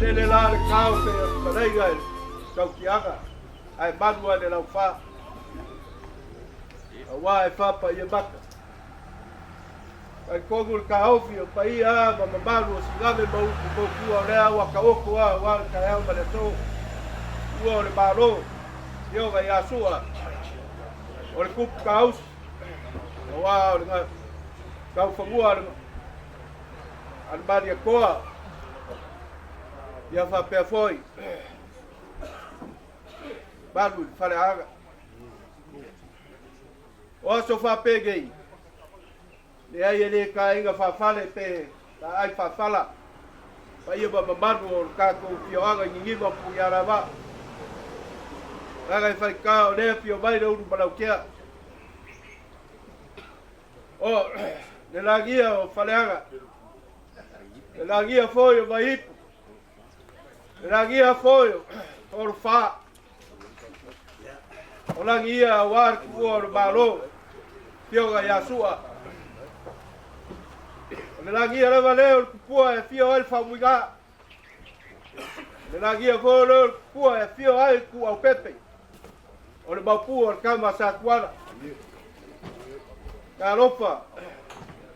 Lele la le kao pe paleiga i tautiaga ae malu ai le laufa auā e faapaia maka. Talitonu le taofi o paia a ma mamalu o Sigame ma upu maupua o lea ua taoto a auā le taeao ma le aso ua o le Malo Afioga ia Sua o le tupu tausi auā o le taufanua a le Malietoa ia faapea foi malu i le faleaga. O aso faapenei, leai e le taina faafale pe taai faafala, paia ma mamalu o le tatou afioaga i Niniva ma Punialavaa. Leaga e faigata o lea afio mai le ulu malaukea. O le lagia o Faleaga, le lagia foi o Vaiipu, le lagia foi o Olofa, o lagi ia auā le tuua o le Malo, Afioga ia Sua. O le lagia lava lea o le tupua e afio ai le faamuiga. O le lagia foi lea o le tupua e afio ai le tuuaupepe. O le maopu o le tama a Satuala. Talofa,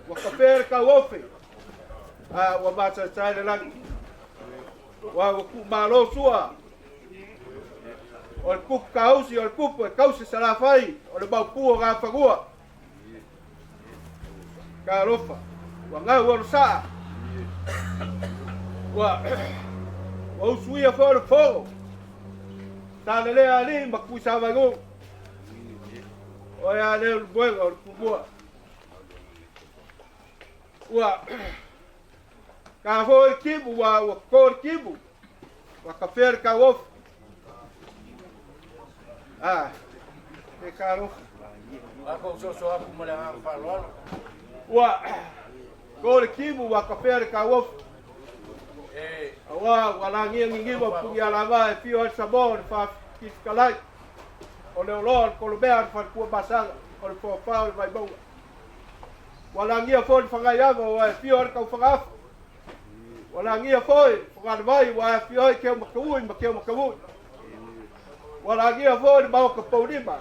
ua kafea le tauofe, a ua masaesae le lagi. Ua ua tuumalo sua o le tupu tausi o le tupu e tausi Salafai o le maopu o Gafanua. Talofa, ua gau o le saa. Ua ua usuia foi le fogo. Sa lelea alii ma Tuisavaigu. O ea lea o le moega o le tumua. Ua ka foi le timu, ua ua toto le timu. Ua kafea le tauofi. Ah, e talofa. Matou soso atu ma le agaga faaaloalo. Ua toto le timu, ua kafea le tauofi. E Auā ua lagia Niniva ma Punialavaa e fio ai le Samoa o le Faafikifikalai, o le Oloa, o le Kolomea, o le Faletua Masaga, o le Foafa, o le Vaimauga. Ua lagia foi le Fagaiava ua e fio ai le Taufagaafa. Ua lagia foi le Fogalevai ua e afio ai Keomakaui ma Keomakamui. Ua lagia foi le Maota Poulima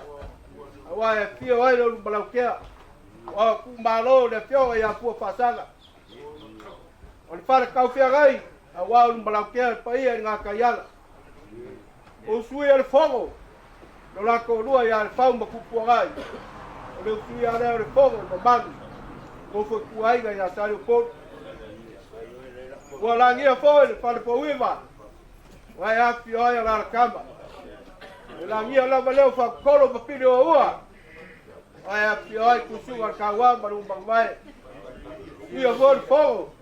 auā e afio ai le Ulumalaukea. Ua tuumalo le afioga ia Pua Faasaga. O le fale taufeagai auā Ulumalaukea le paia i le Gataiala. O usuia le fono lo latou lua ia Lefau ma Tupuagai. O le usuia lea o le fono mamalu nofo i tuaiga ia Saleupolu. Ua lagia foi le falepouiva na e afifio ai alalatama. E lagia lava lea o faakolo ma pili o ua na e afifio ai Tusuga le Kauā ma le Umagavae. Ia foi le fogo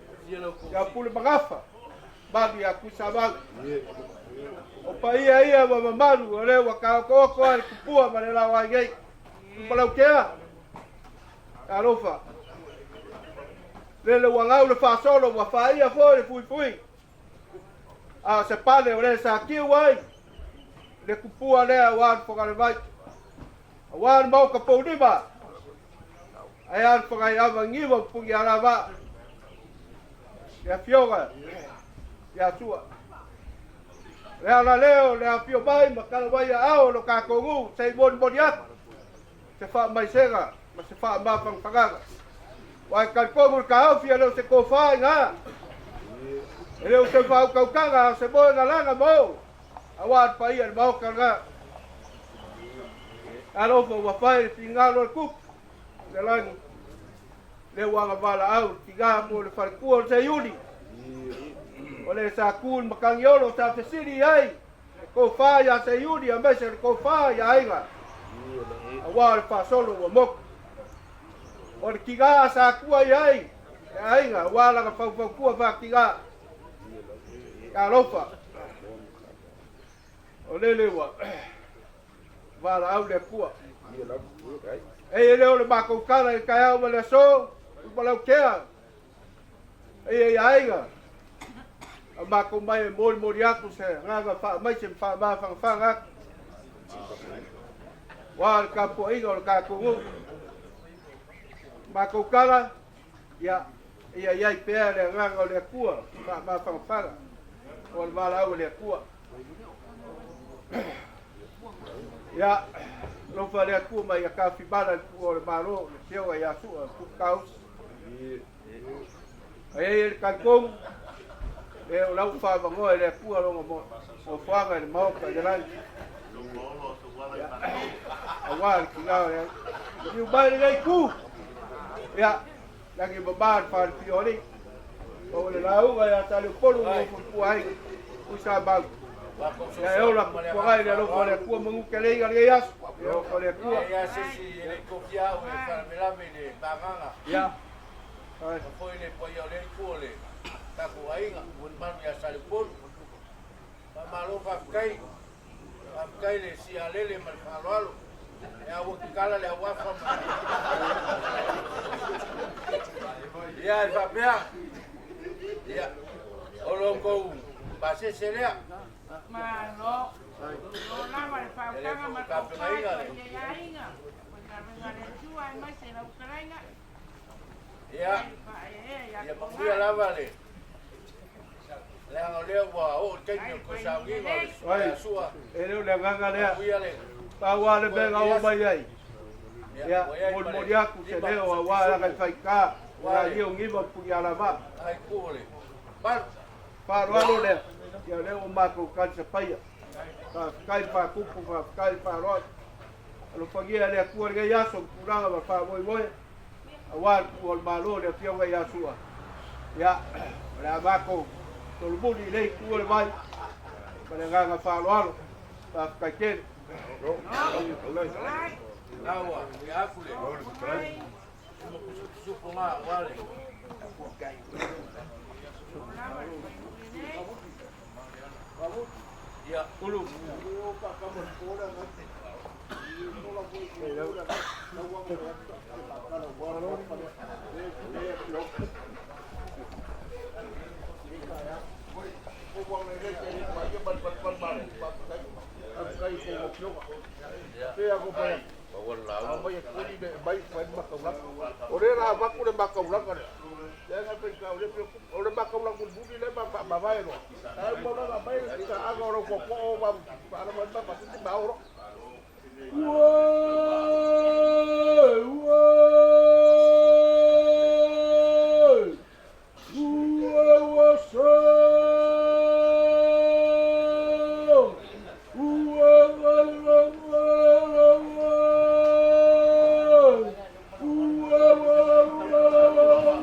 ia Pule Magafa malu ia Tuisamau. O paia ia ma mamalu o lea ua taotooko ai le tupua ma le laoai nei. Tumalautea, talofa. Lele ua gau le faasolo ua faia foi le fuifui. A o se pale o le sa tiu ai le tupua lea aua le Fogalevai. Aua le maoka poulima. Ae a le Fagaiava niva o puni alava. Le afioga ia Sua. Le ala lea o le afio mai ma talawai a ao lo tatou nuu se i molimoli atu se faamaisega ma se faamafagafagaga. Ua e talitonu le taofi e le o se tofa i na. E le o se faautautaga a o se moega laga ma oo aua le paia i le maota lena. Alofa ua fai le finagalo o le tupu i le lagi. Le ua agavalaau le tiga mo le faletua o le Seiuli. O le sa tu i le matagiolo sa fesili i ai le tofa ia Seiuli aemaise le tofa ia Aiga aua o le faasolo ua motu. O le tiga sa tua i ai le aiga aua lana faufautua faatiga. Talofa. O lele ua valaau le Atua. Eia lea o le matou tala i le taeao ma le aso, Ulumalaukea, eia i aiga, a matou mai e molimoli atu se agaga faamaise ma faamafagafaga atu. Ua le tapuaiga o le tatou nuu. Matou tala, ia, ia i ai pea le agaga o le Atua, faamafagafaga, o le valaau a le Atua. Ia, alofa le Atua mai ia tafimala i le pua o le Malo, le afioga ia Sua Pukausi. Ai ai le talitonu, e o lau faavanoa e le Atua longa nofoaga i le maota i le lagi. Aua le tina o le ai. Liu mai lenei tu. Ia, lagi mama le falefia o alii. O le lauga ia Saleupolu ma fua ai. Uisamau. Ia e ola puagai le alofa o le Atua manu tele i lenei aso. Le alofa o le Atua. Ia se isi e le i tofia au e faalavelave i le pagaga. Ia. Ma foi le paia o lea itu o le tatou aiga, malu ia Saleupolu. Faamalo faafetai. Faafetai le sialele ma le faaaloalo. E a ua tatala le auafa ma... Ia e faapea. Ia, o lo outou pasese lea. Malo. Lo lava le faautaga ma tofa i paia i aiga. O le galuega a le Atua aemaise lau fetalaiga. Ia, ia manuia lava le leaga o lea ua oo le taimi o le toe sauniga o le Sua. E le o le agaga lea. Manuia le Pau lava le mea na oo mai ai. Ia, molimoli atu se leo aua laga i faigata, o la ia o niva punialava. Ai ku o le malu. Faaaloalo lea, ia o lea ua matou talisapaia. Faafetai le faatupu, faafetai le faaaloalo. Alofagia e le Atua lenei aso, tulaga ma faamoemoe, aua le tuua o le Malo le afioga ia Sua. Ia, o le a matou solomuli i lei itu o le vai, ma le agaga faaaloalo. Faafetai tele. Laua, ia afu le supu ngā aua le. Ia, Ulu. O le la avaku le makaulaga lea. Le ga pe ka o le o le makaulaga mulimuli le ma faamavae loa. Ae ua laga mai le taaga o lau tootoo ma faalama ma patiti ma oro. Uai, uai, uai, ua sa. Uai, uai, uai, uai, uai. Uai, uai, uai, uai.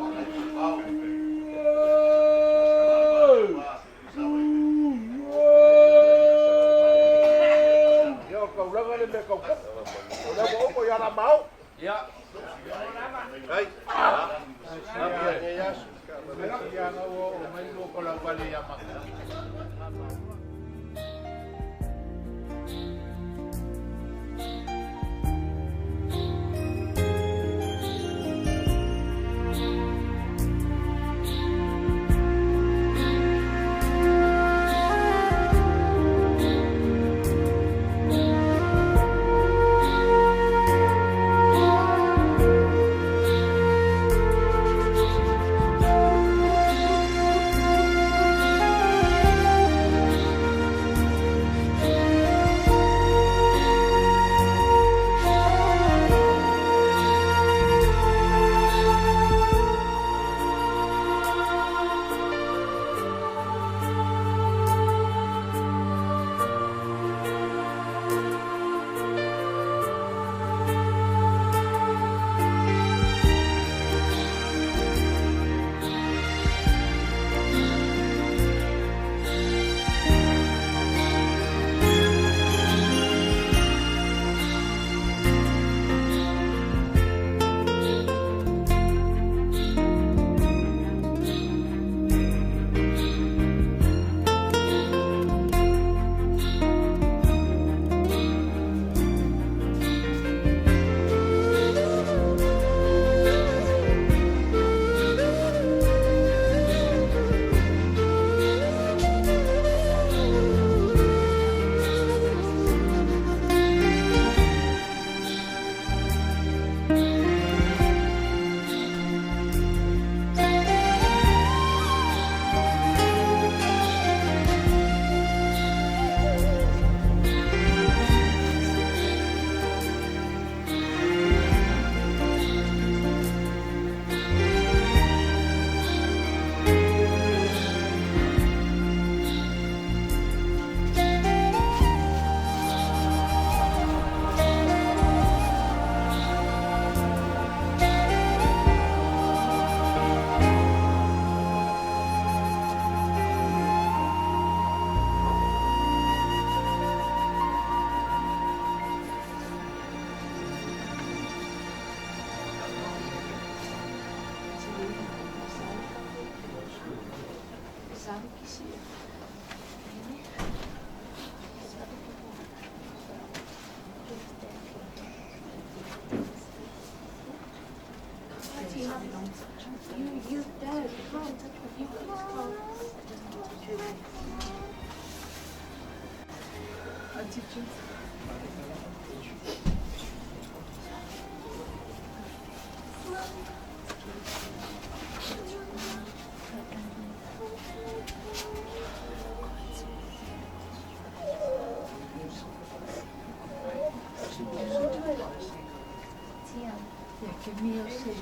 Yeah, give me your seat.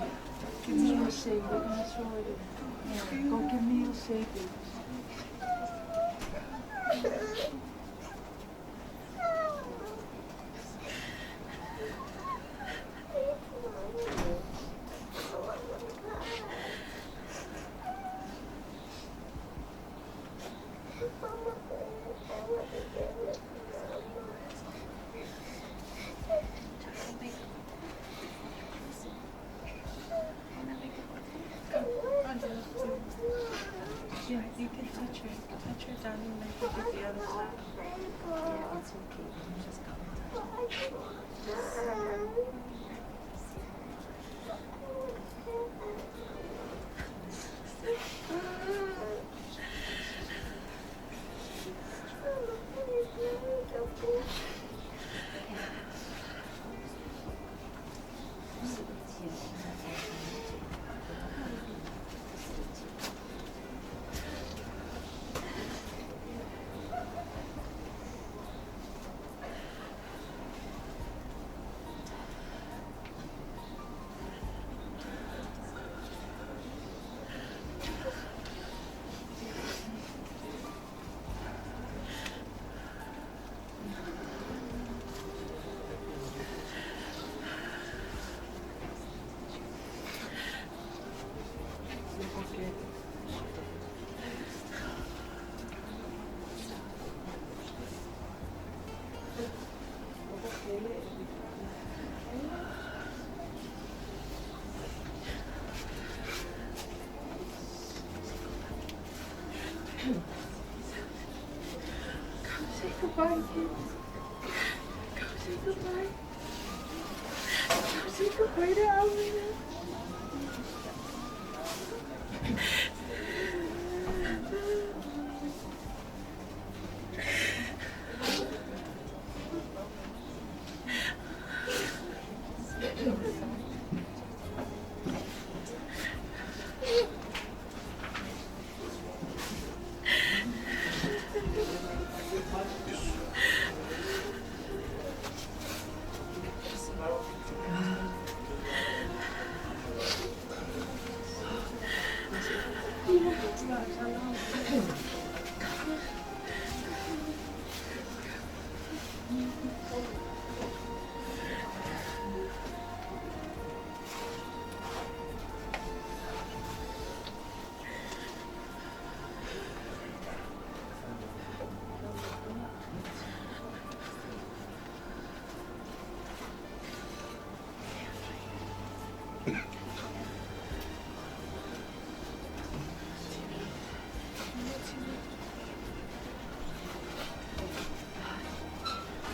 Give me your seat. We're going to throw it in. Go give me your seat. Yeah, you can touch her. Touch her, darling, like you did the other time. Yeah, it's okay. You just come and touch her. Go say goodbye, kids. Go say goodbye. Go say goodbye to Alvina.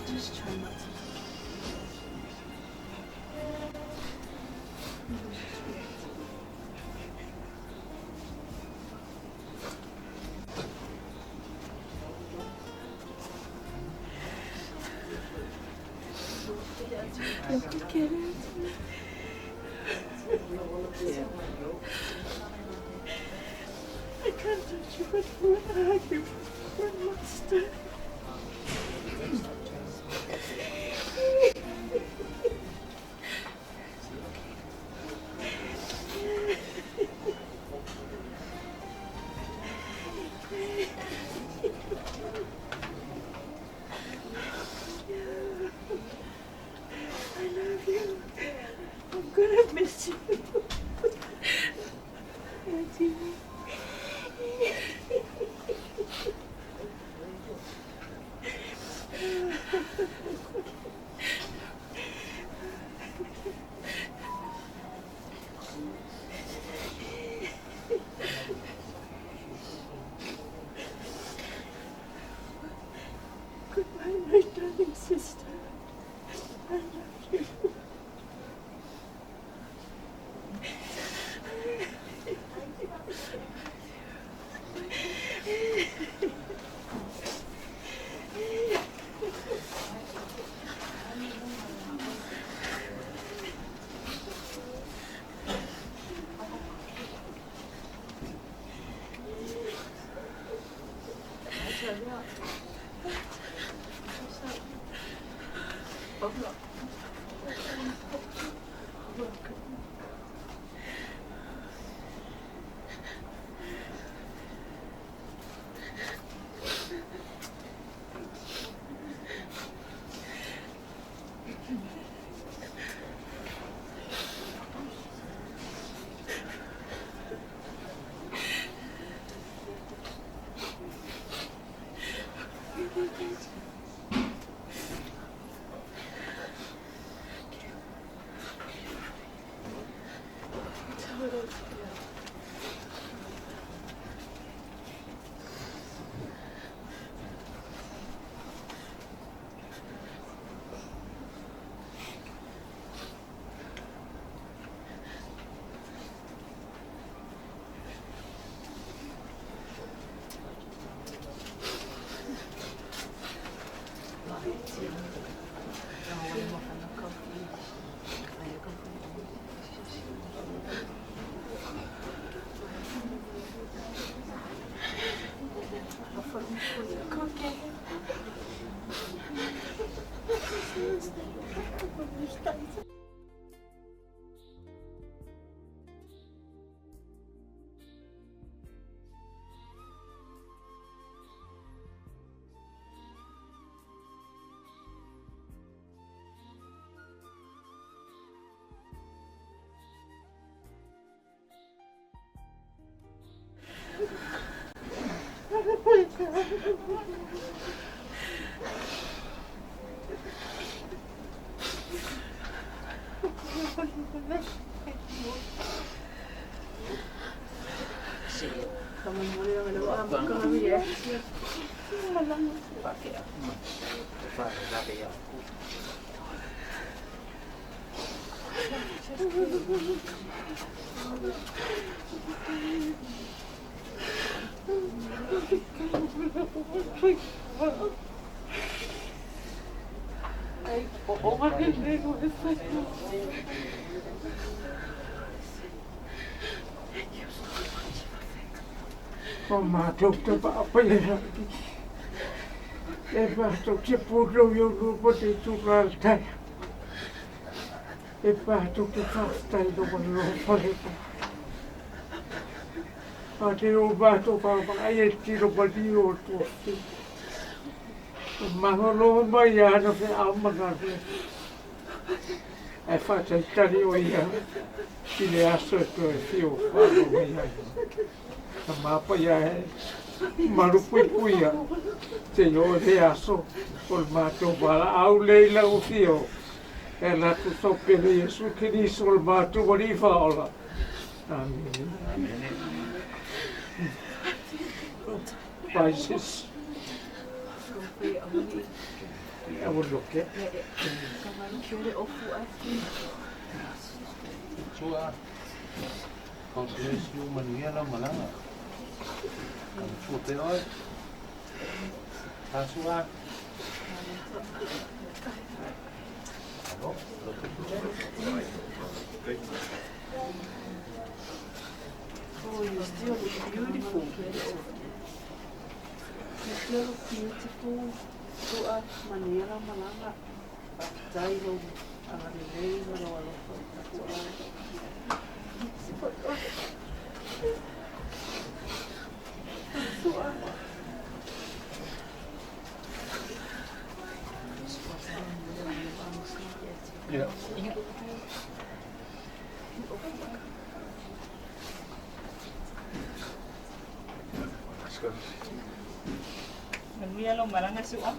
Just try not to. Look at it. I can't touch you anymore. I hug you one last time. I love you. I'm gonna miss you. Auntie. Goodbye, my darling sister. I love you. O matou te paapaia'i e matou te pulou i aulua ma le itula o le taeao. E matou te faafetai i lou alofa le Atua. A lea ua matou vaavaai i le tino maliu o le tuafafine. E malolo mai ana feau ma galuega. Ae faatalitali o ia i le aso e toe fiu faalogo ai. Na mapaia e malupuipuia seia oo i le aso o le matou valaau lea i lau afio e ala atu sau pele Iesu Keriso o le matou Alii Faaola. Amene. Bye sis. Aua loke. Sua. God bless you, manuia lau malaga. Tautua pea oe. Sua. Oh, you still look beautiful. You still look beautiful. Sua, manuia lau malaga. Faafetai lou agalelei ma lou alofa i tapuaiga. Yeah. Manuia lau malaga Sua.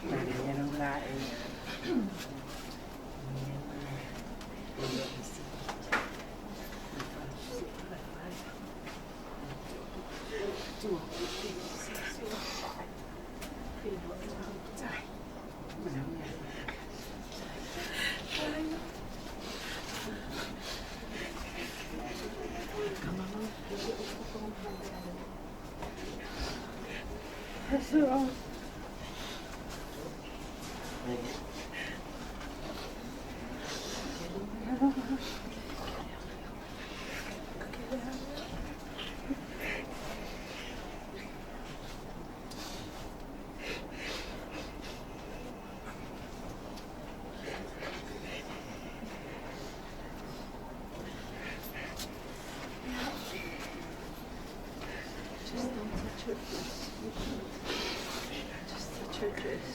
Manuia lau laei. Just don't touch her dress. You can't. Just touch her dress.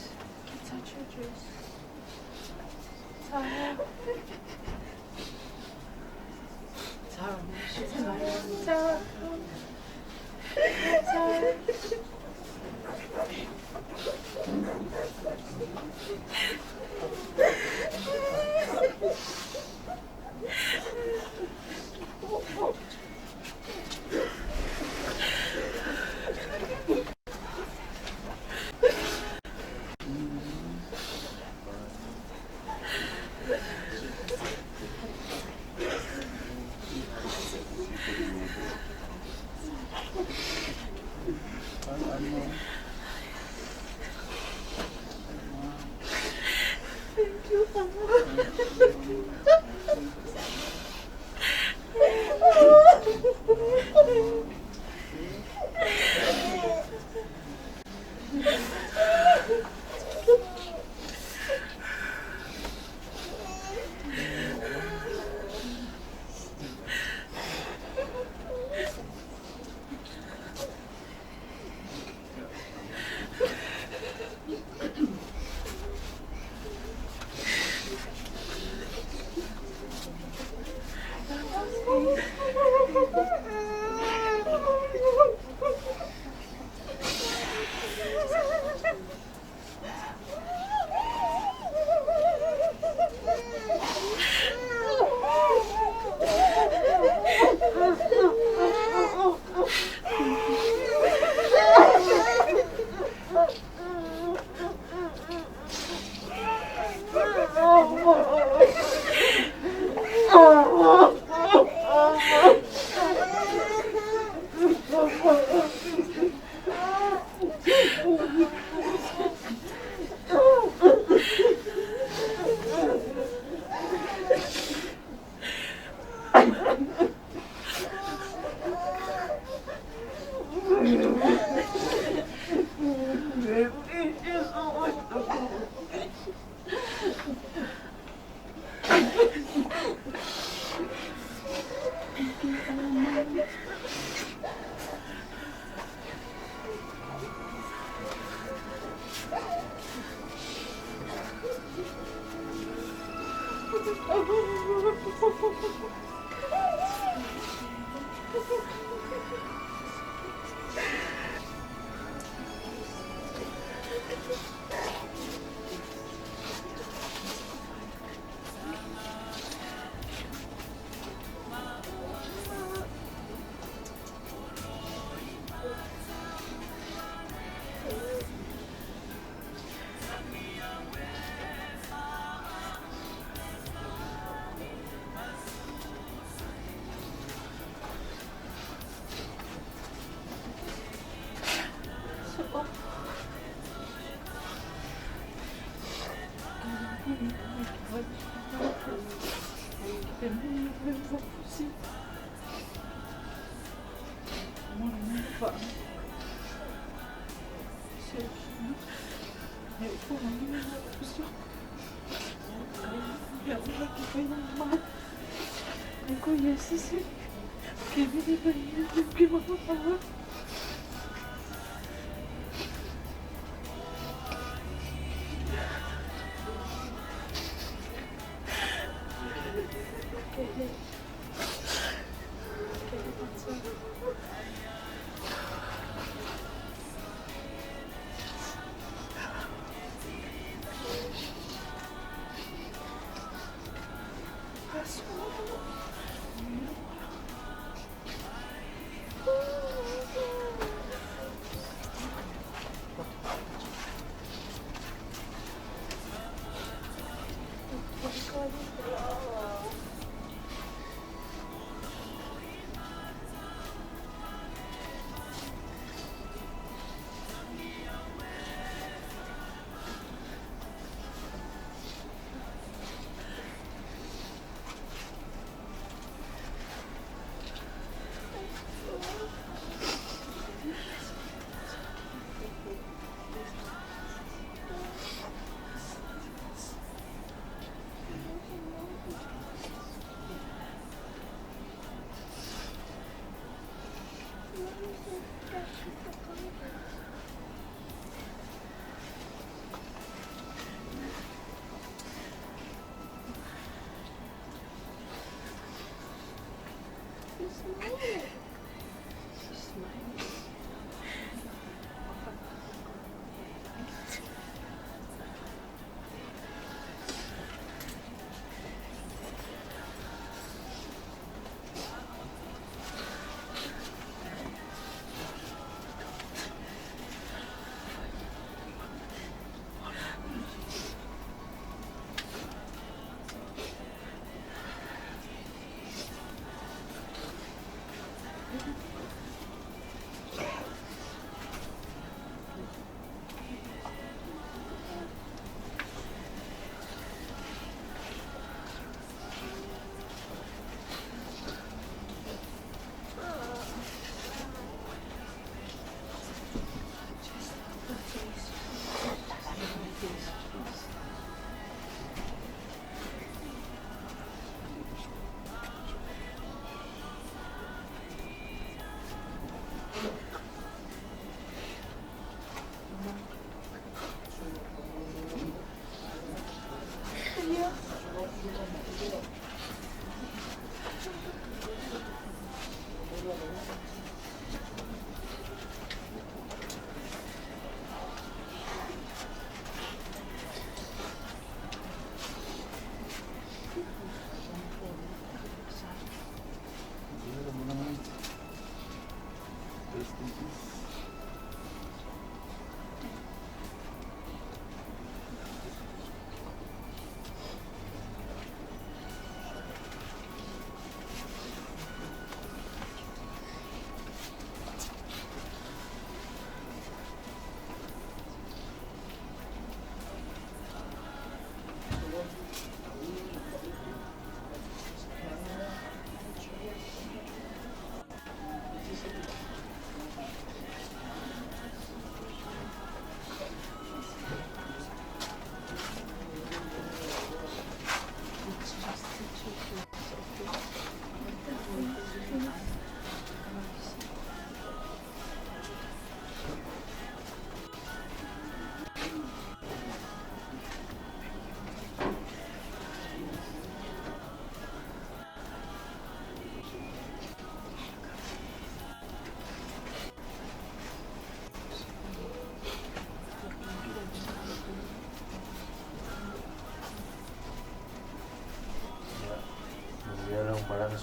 You can touch her dress. Tara. Tara, she's tired. Tara. Tara.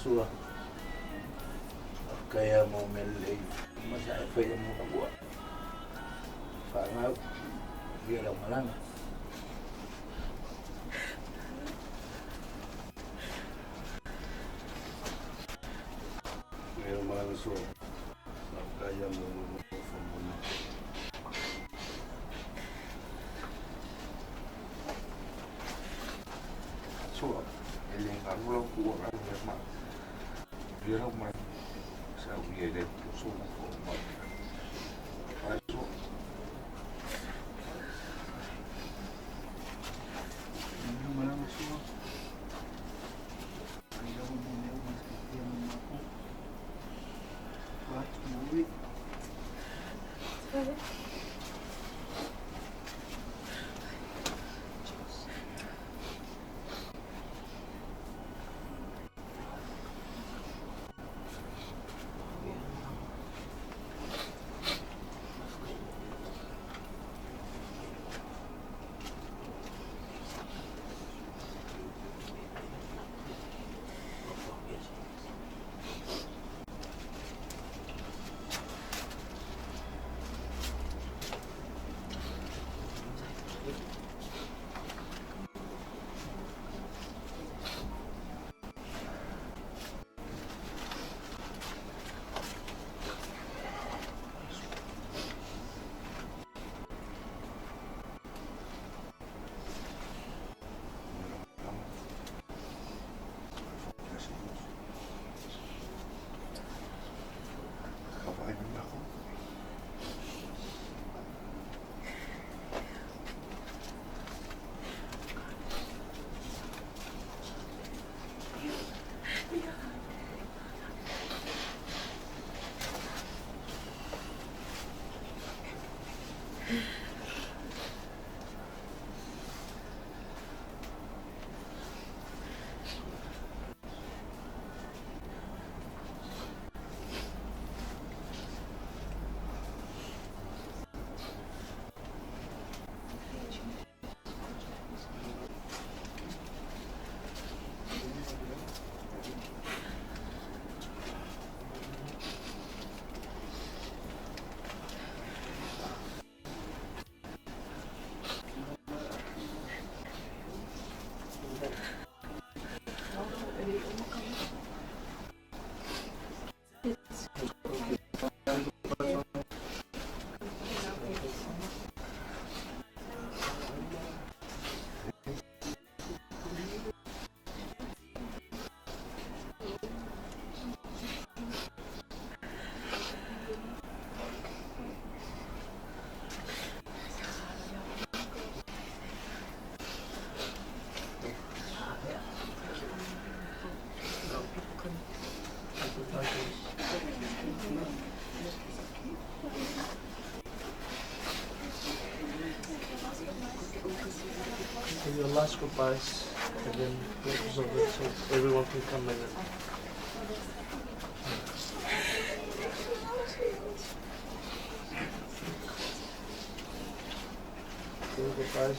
Sua kaya mo melei masa e mo ka whangau ia lau malanga. Ia lau malanga sua kaya mo whamuna. Sua ele ngā rula kua ranga. Say your last goodbyes and then we'll resolve it so everyone can come in. Say your goodbyes.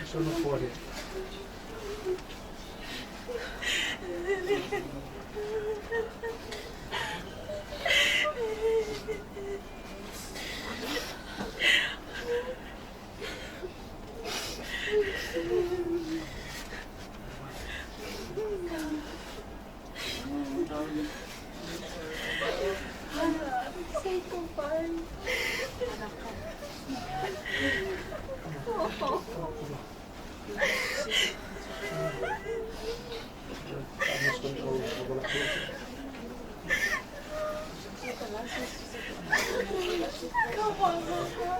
Sono fuori. Say goodbye. Come on, Mama.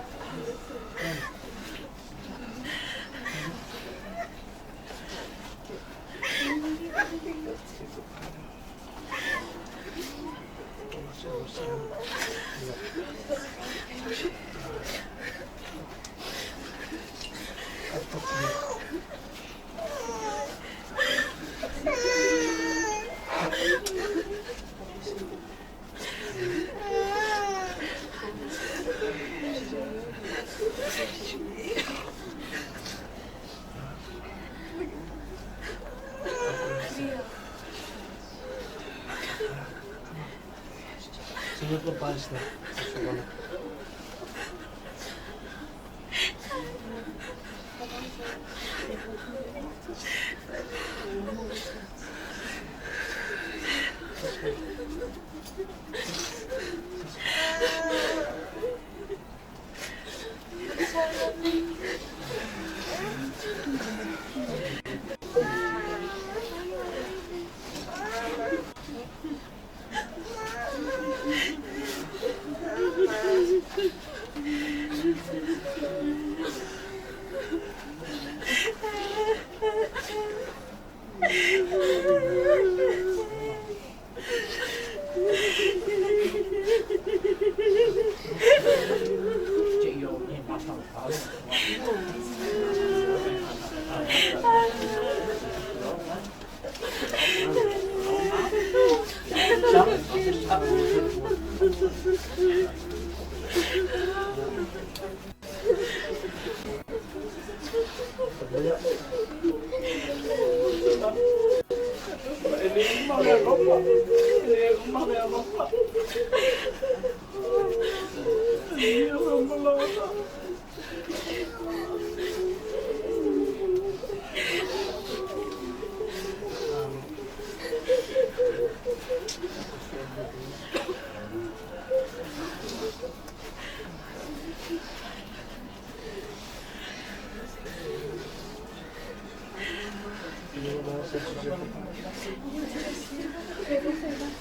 Say your goodbyes now. If you wanna.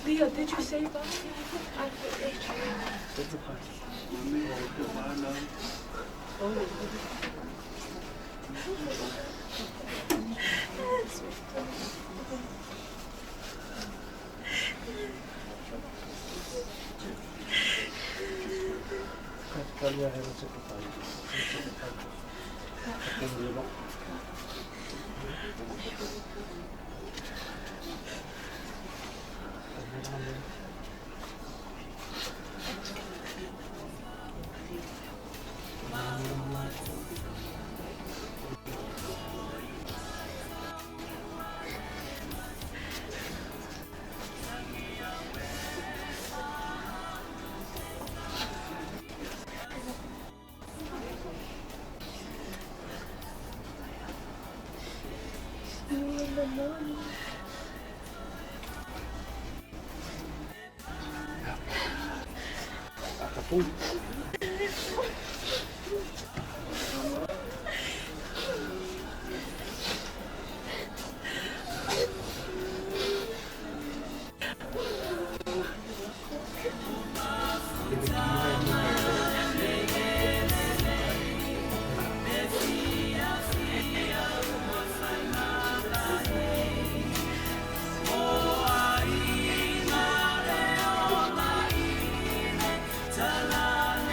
Leo, did you say bye? I Tala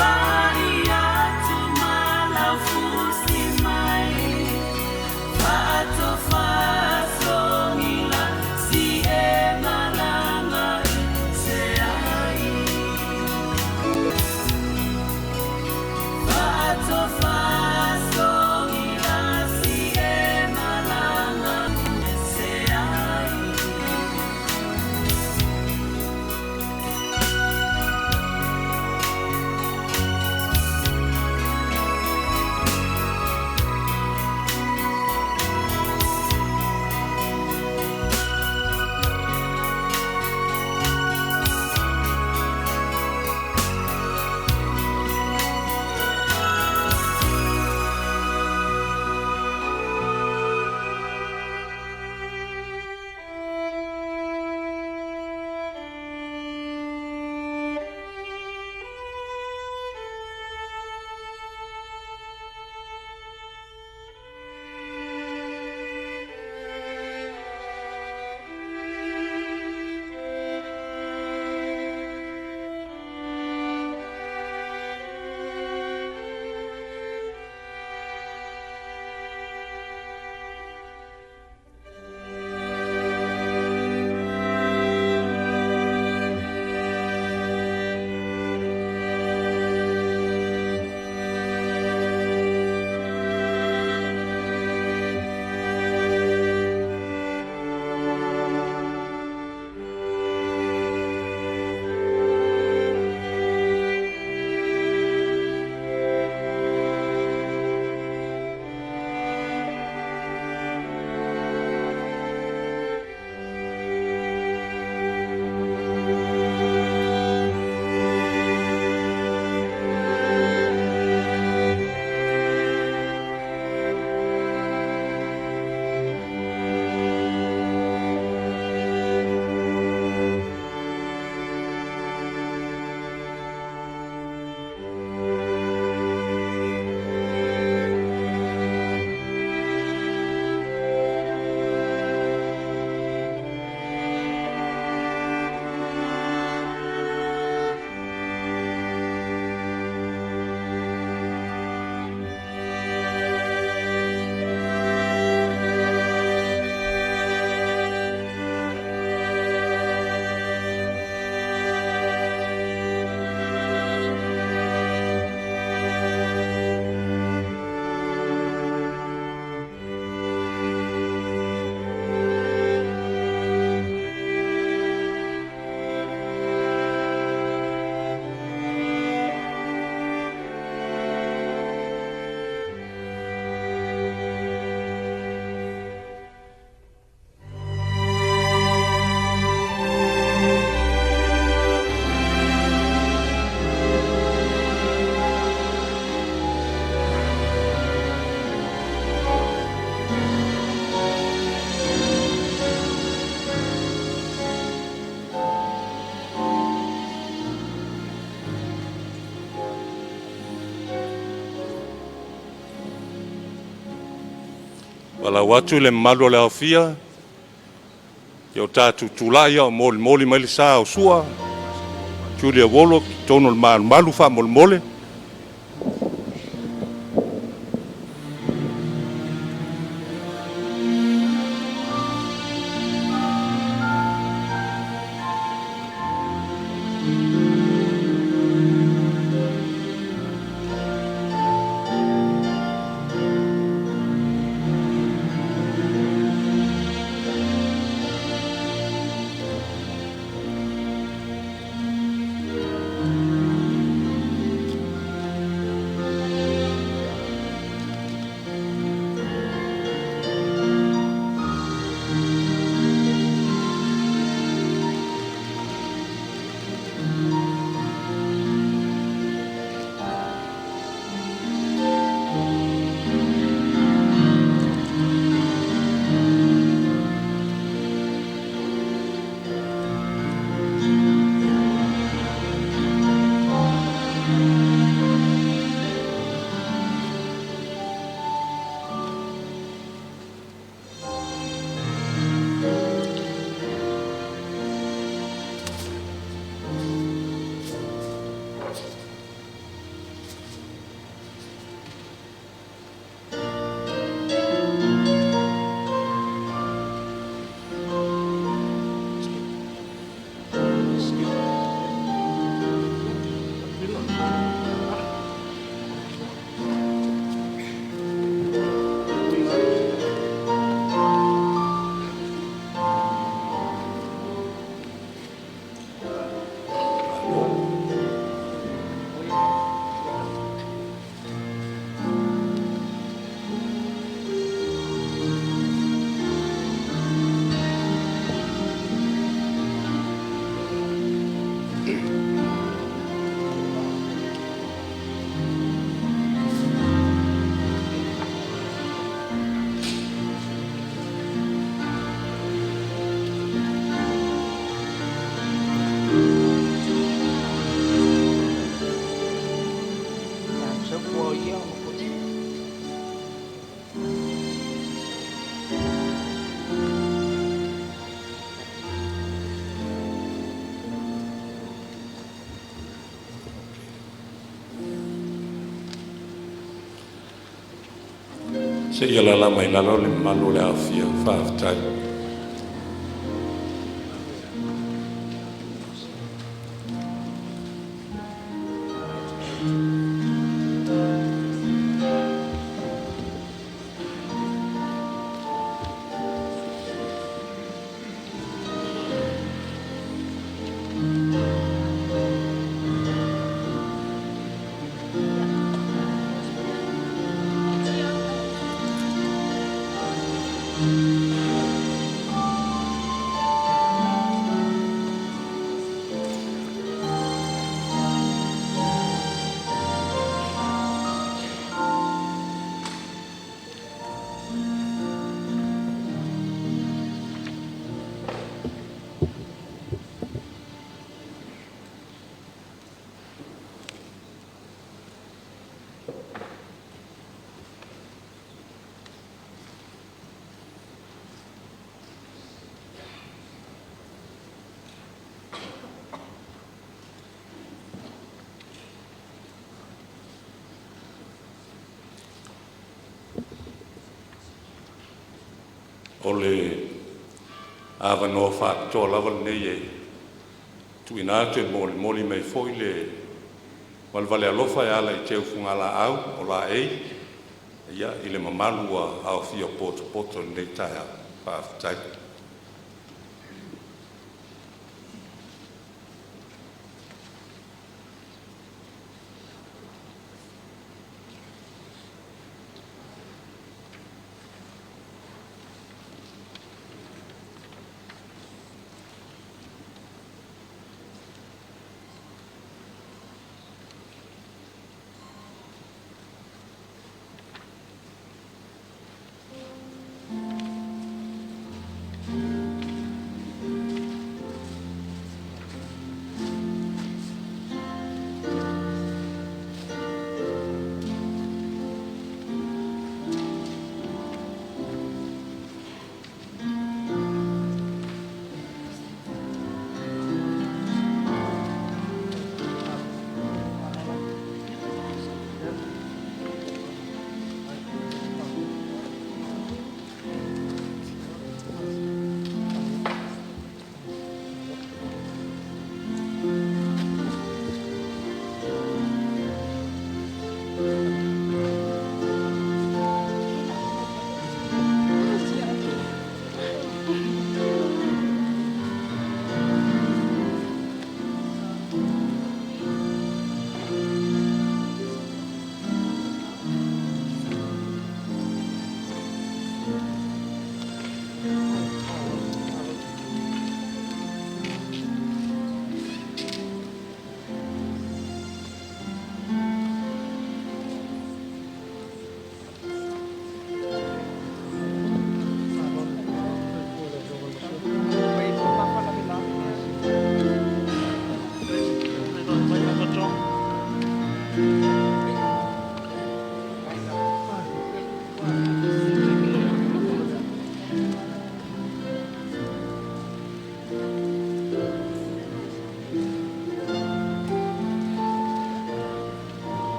Pai atu ma lau. Valaau atu i le mamalu o le aofia, ia o tatou tulai a o molimoli mai le sa o Sua, Julia Wallwork i totonu o le malumalu faamolemole. Seia alaala mai i lalo le mamalu o le aofia. Faafetai. O le avanoa faapitoa lava lenei e tuuina atu e molimoli mai foi le valevale alofa e ala i teu fugalaau o laei ia i le mamalu ua aofia potopoto i lenei taeao. Faafetai.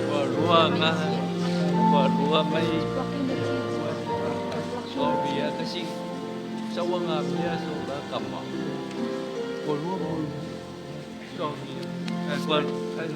Ua lua nga ua lua mai so bia kasi sa ua nga bia so la kama ua lua mo so bia ai ai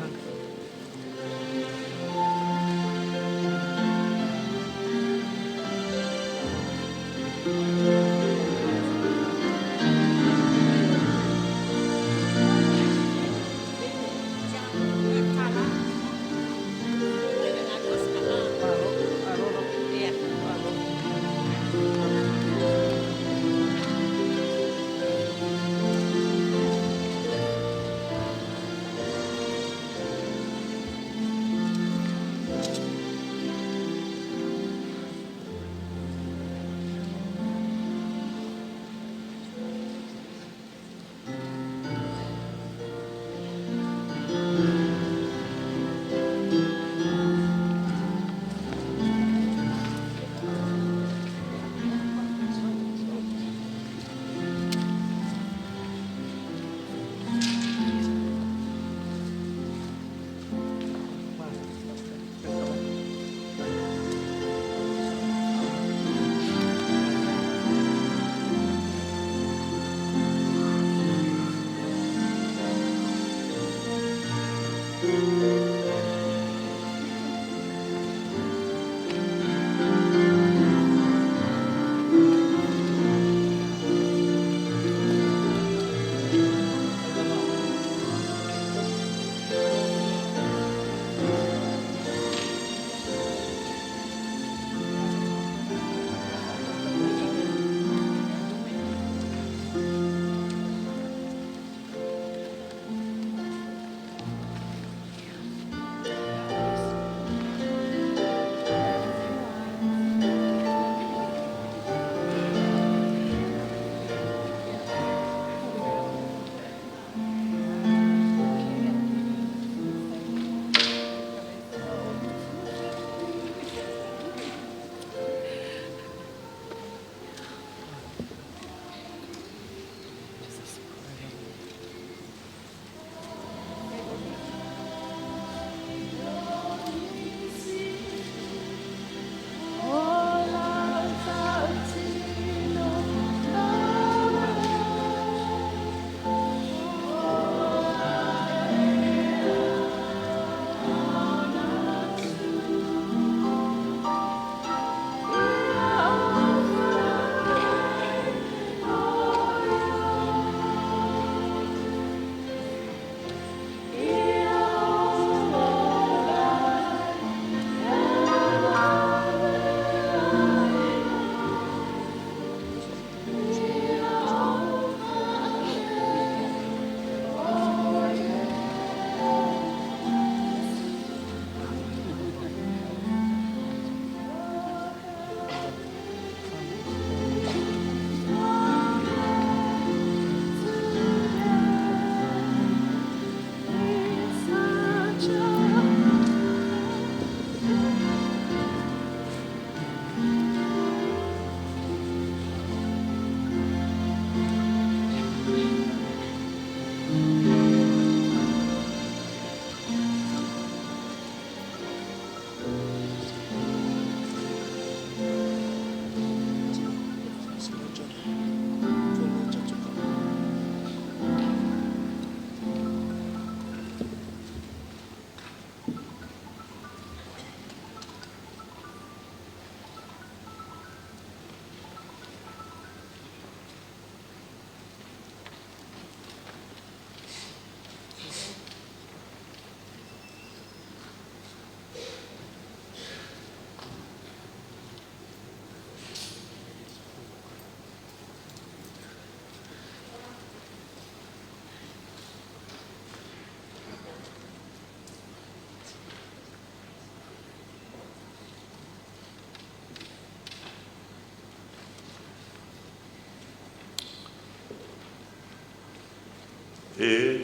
E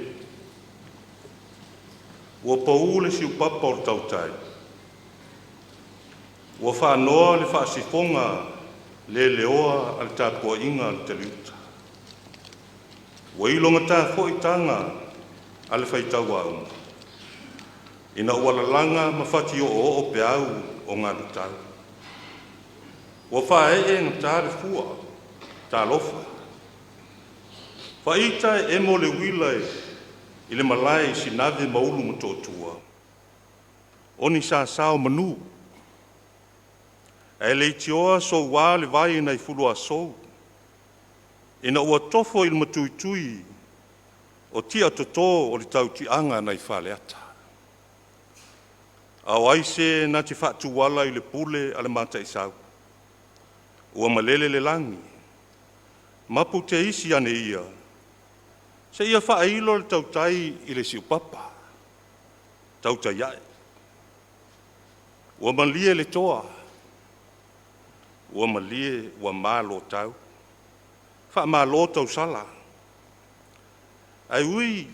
ua paū le siupapa o le tautai, ua faanoa le faasifoga leleoa a le tapuaiga a le taliuta. Ua ilogata foi taga a le faitauauma ina ua lalaga ma fati oooo peau o galutau. Ua faaee e gata le fua, talofa, faaita e emo le uila i le malae i Sinave ma Ulumotootua o ni sasa o manu, ae leitioa soua le vai nai Fuluasou ina ua tofo i le matuitui o tia toto o le tautiaga nai Faleata. A o ai se na te faatuala i le pule a le Mataisau? Ua malele le lagi, mapu teisi ane ia, seia faailo le tautai i le siupapa, tautai ae. Ua malie le toa, ua malie ua malotau, faamalo tausala. Ae ui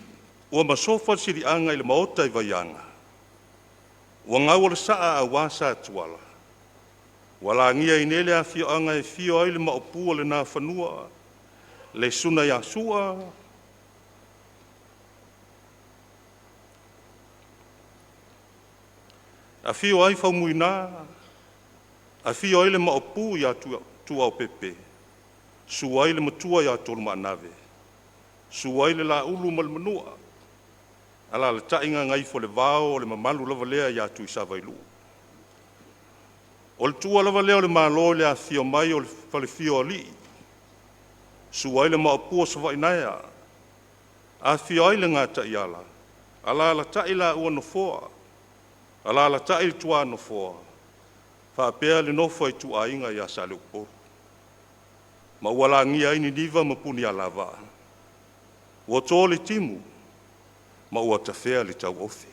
ua masofa le siliaga i le maota i Vaiaga, ua gau o le saa auā Satuala, ua lagia ai nei le afioaga e fio ai le maopu o le Nafanua, le susuga ia Sua, afio ai Faumuina, afio ai le Maopu ia Tuaopepe, susu ai le Matua ia Tolumaanave, susu ai le Laulu ma le Manua, alaalatai Gagaifolevao o le mamalu lava lea ia Tuisavailuu. O le tuua lava lea o le Malo i le afifio mai o le falefia o alii, susu ai le Maopu o Savainaea, afifio ai le Gataiala, alaalatai laua Nofoa, alaalatai le Tuanofoa, faapea le nofo a ituaiga ia Saleupolu. Ma ua lagia ai Niniva ma Punialavaa, ua to le timu ma ua tafea le tauofe.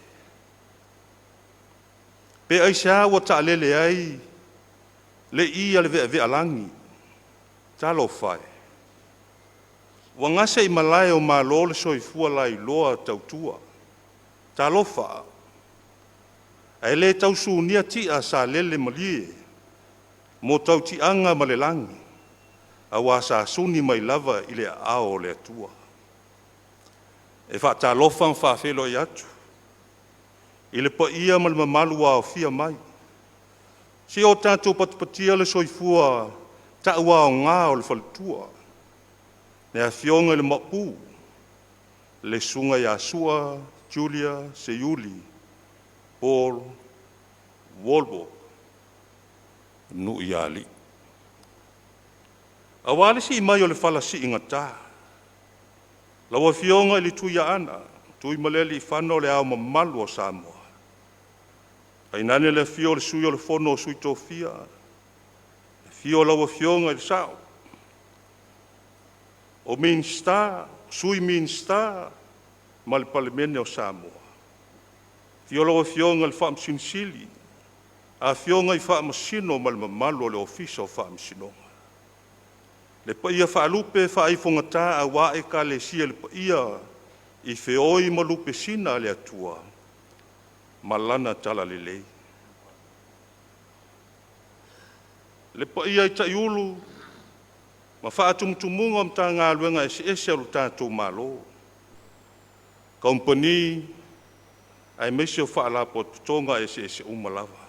Pe aisea ua taalele ai le i a le veavealagi? Talofa e, ua gase i malae o Malo le soifua lailoa tautua. Talofa, ae le tausunia tia sa lele malie mo tautiaga ma le lagi, auā sa suni mai lava i le aao o le Atua. E faatalofa ma faafeiloai atu i le paia ma le mamalu ua aofia mai, se i o tatou patipatia le soifua tauaoga o le faletua, le Afioga i le Maopu, le Susuga ia Sua Julia Seiuli Paul Wallwork Nuuialii. Auā le sii mai o le fala siigata, lau Afioga i le Tuiaana Tuimalealiifano o le Ao Mamalu o Samoa, tainane le afio o le Sui o le Fono o Sui Tofia, afio lau Afioga i le Sao, o Minisita, Sui Minisita ma le Palemene o Samoa. Afio lau Afioga i le Faamasino Sili, afioga i Faamasino ma le mamalu o le Ofisa o Faamasinoga. Le paia faalupe faaifogata aua Ekalesia le paia i feoi ma lupe sina a le Atua ma lana talalelei. Le paia i taiulu ma faatumutumuga o Matagaluega eseese a lo tatou Malo, kamupani aemaise o Faalapotopotoga eseese uma lava.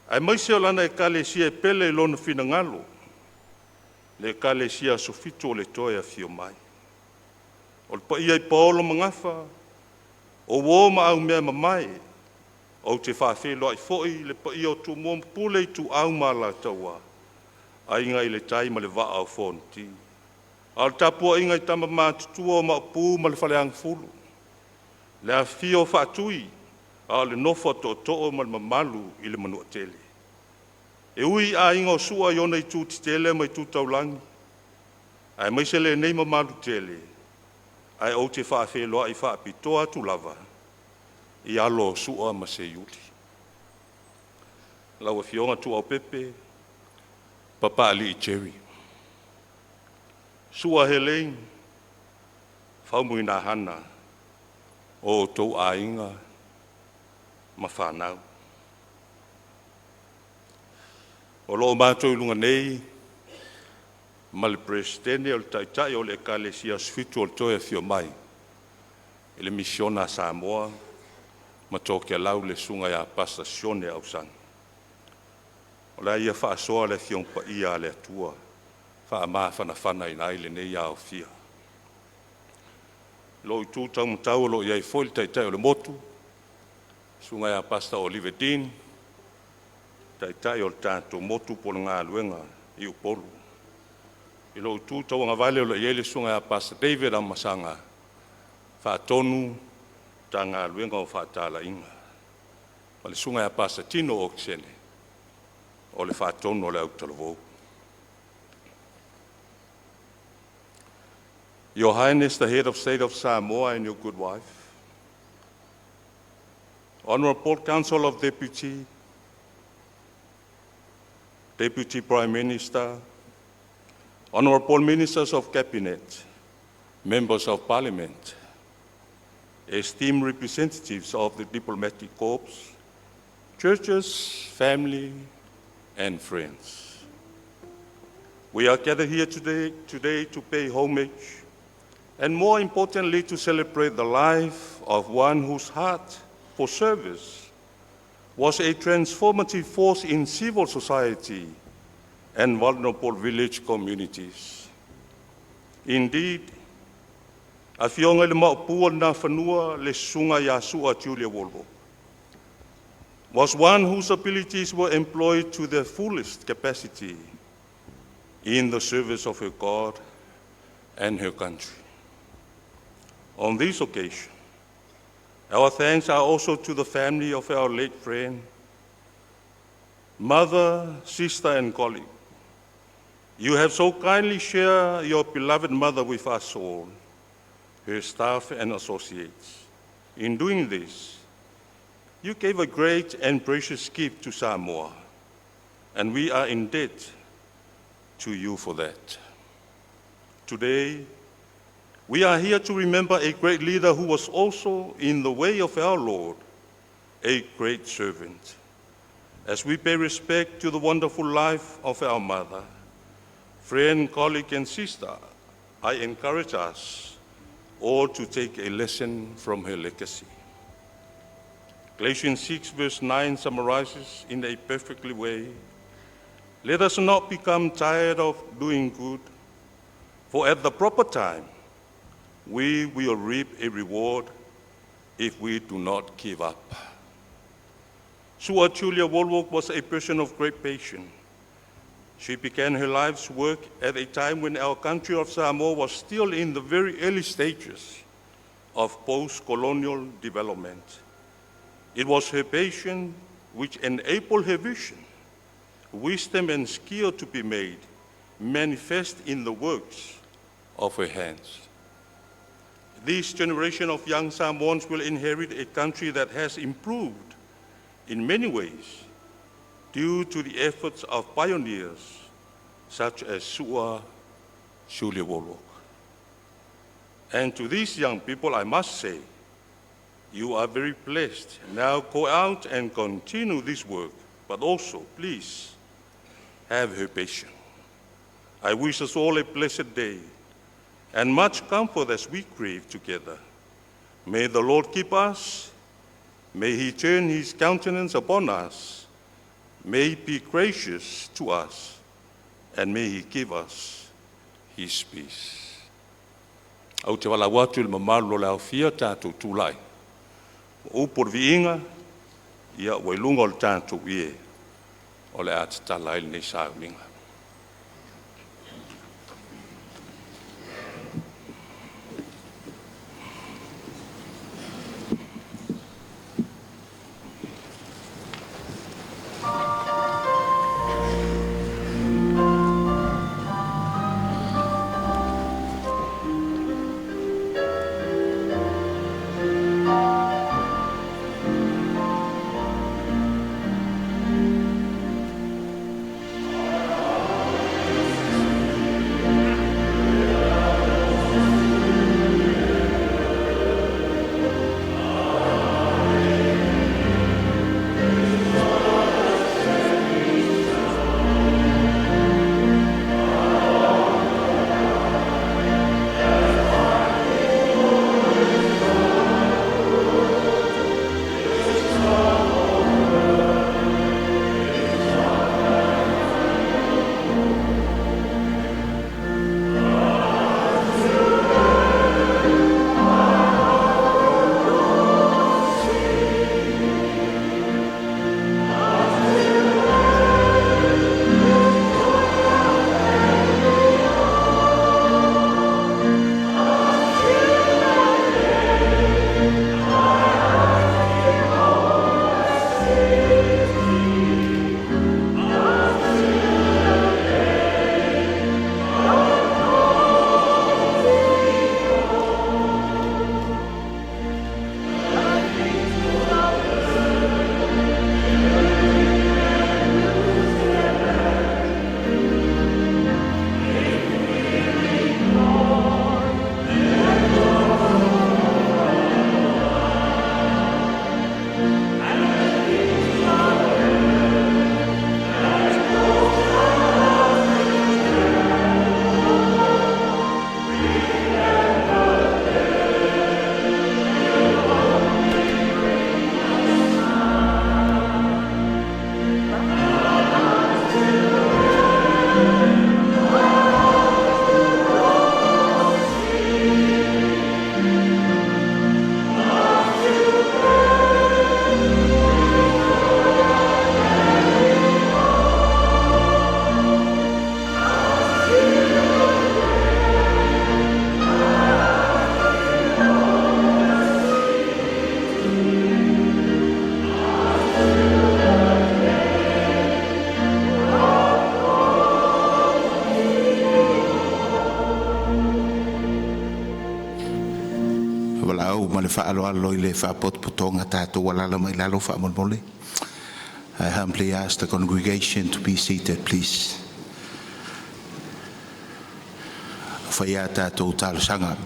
Aemaise o lana Ekalesia e pele i lona finagalo, le Ekalesia Aso Fitu o le Toe Afio Mai. O le paia i paolo ma gafa, o uo ma aumeamamae, ou te faafeiloai foi i le paia o Tumua ma Pule, Ituau ma Alataua, Aiga i le Tai ma le Vaa o Fonoti. A o le tapuaiga i tama matutua o Maopu ma le Faleagafulu, le afifio o Faatui a o le nofo a tootoo ma le mamalu i le Manuatele. E ui i aiga o Sua i ona itu tetele ma itu taulagi, aemaise lenei mamalu tele, ae ou te faafeiloai faapitoa atu lava i alo o Sua ma Seiuli. Lau Afioga Tuaopepe, Papaalii Jerry. Sua Helene, Faumuina Hana, o outou aiga ma fanau. O lo o matou i luga nei ma le Peresetene o le Taitai o le Ekalesia Asofitu o le Toe Afio Mai i le Misiona a Samoa ma Tokelau le Susuga ia Pasa Sione Ausani. O le a ia faasoa le Afioga Paia a le Atua faamafanafanaina ai lenei aofia. I lou itu taumatau o lo o i ai foi le Taitai o le Motu, Susuga ia Pastor Oliver Dean, Taitai o le tatou motu po o le galuega i Upolu. I lou itu tauagavale o lo o i ai le Susuga ia Pastor David Afamasaga, Faatonu Matagaluega o Faatalaiga, ma le Susuga ia Pastor Tino Okesene, o le Faatonu o le Autalavou. Your Highness, the Head of State of Samoa and your good wife, Honorable Council of Deputy, Deputy Prime Minister, Honorable Ministers of Cabinet, Members of Parliament, esteemed representatives of the diplomatic corps, churches, family, and friends. We are gathered here today to pay homage and, more importantly, to celebrate the life of one whose heart for service was a transformative force in civil society and vulnerable village communities. Indeed, Afioga i le Maopu o le Nafanua le Susuga ia Su'a Julia Wallwork was one whose abilities were employed to their fullest capacity in the service of her God and her country. On this occasion, our thanks are also to the family of our late friend, mother, sister, and colleague. You have so kindly shared your beloved mother with us all, her staff and associates. In doing this, you gave a great and precious gift to Samoa, and we are in debt to you for that. Today, we are here to remember a great leader who was also, in the way of our Lord, a great servant. As we pay respect to the wonderful life of our mother, friend, colleague, and sister, I encourage us all to take a lesson from her legacy. Galatians 6, verse 9 summarizes in a perfectly way. Let us not become tired of doing good, for at the proper time we will reap a reward if we do not give up. Su'a Julia Wallwork was a person of great patience. She began her life's work at a time when our country of Samoa was still in the very early stages of post colonial development. It was her patience which enabled her vision, wisdom, and skill to be made manifest in the works of her hands. This generation of young Samoans will inherit a country that has improved in many ways due to the efforts of pioneers such as Su'a Julia Wallwork. And to these young people, I must say, you are very blessed. Now go out and continue this work, but also, please, have her patience. I wish us all a blessed day and much comfort as we grieve together. May the Lord keep us. May he turn his countenance upon us. May he be gracious to us. And may he give us his peace. Ou te valaau atu i le mamalu o le aofia tatou tulai. O upu o le viiga, ia ua i luga o le tatou ie o le a tatala ai lenei sauniga. Valaau ma le faaaloalo i le faapotopotoga tatou alala mai lalo faamolemole. I humbly ask the congregation to be seated, please. Faia tatou talosaga.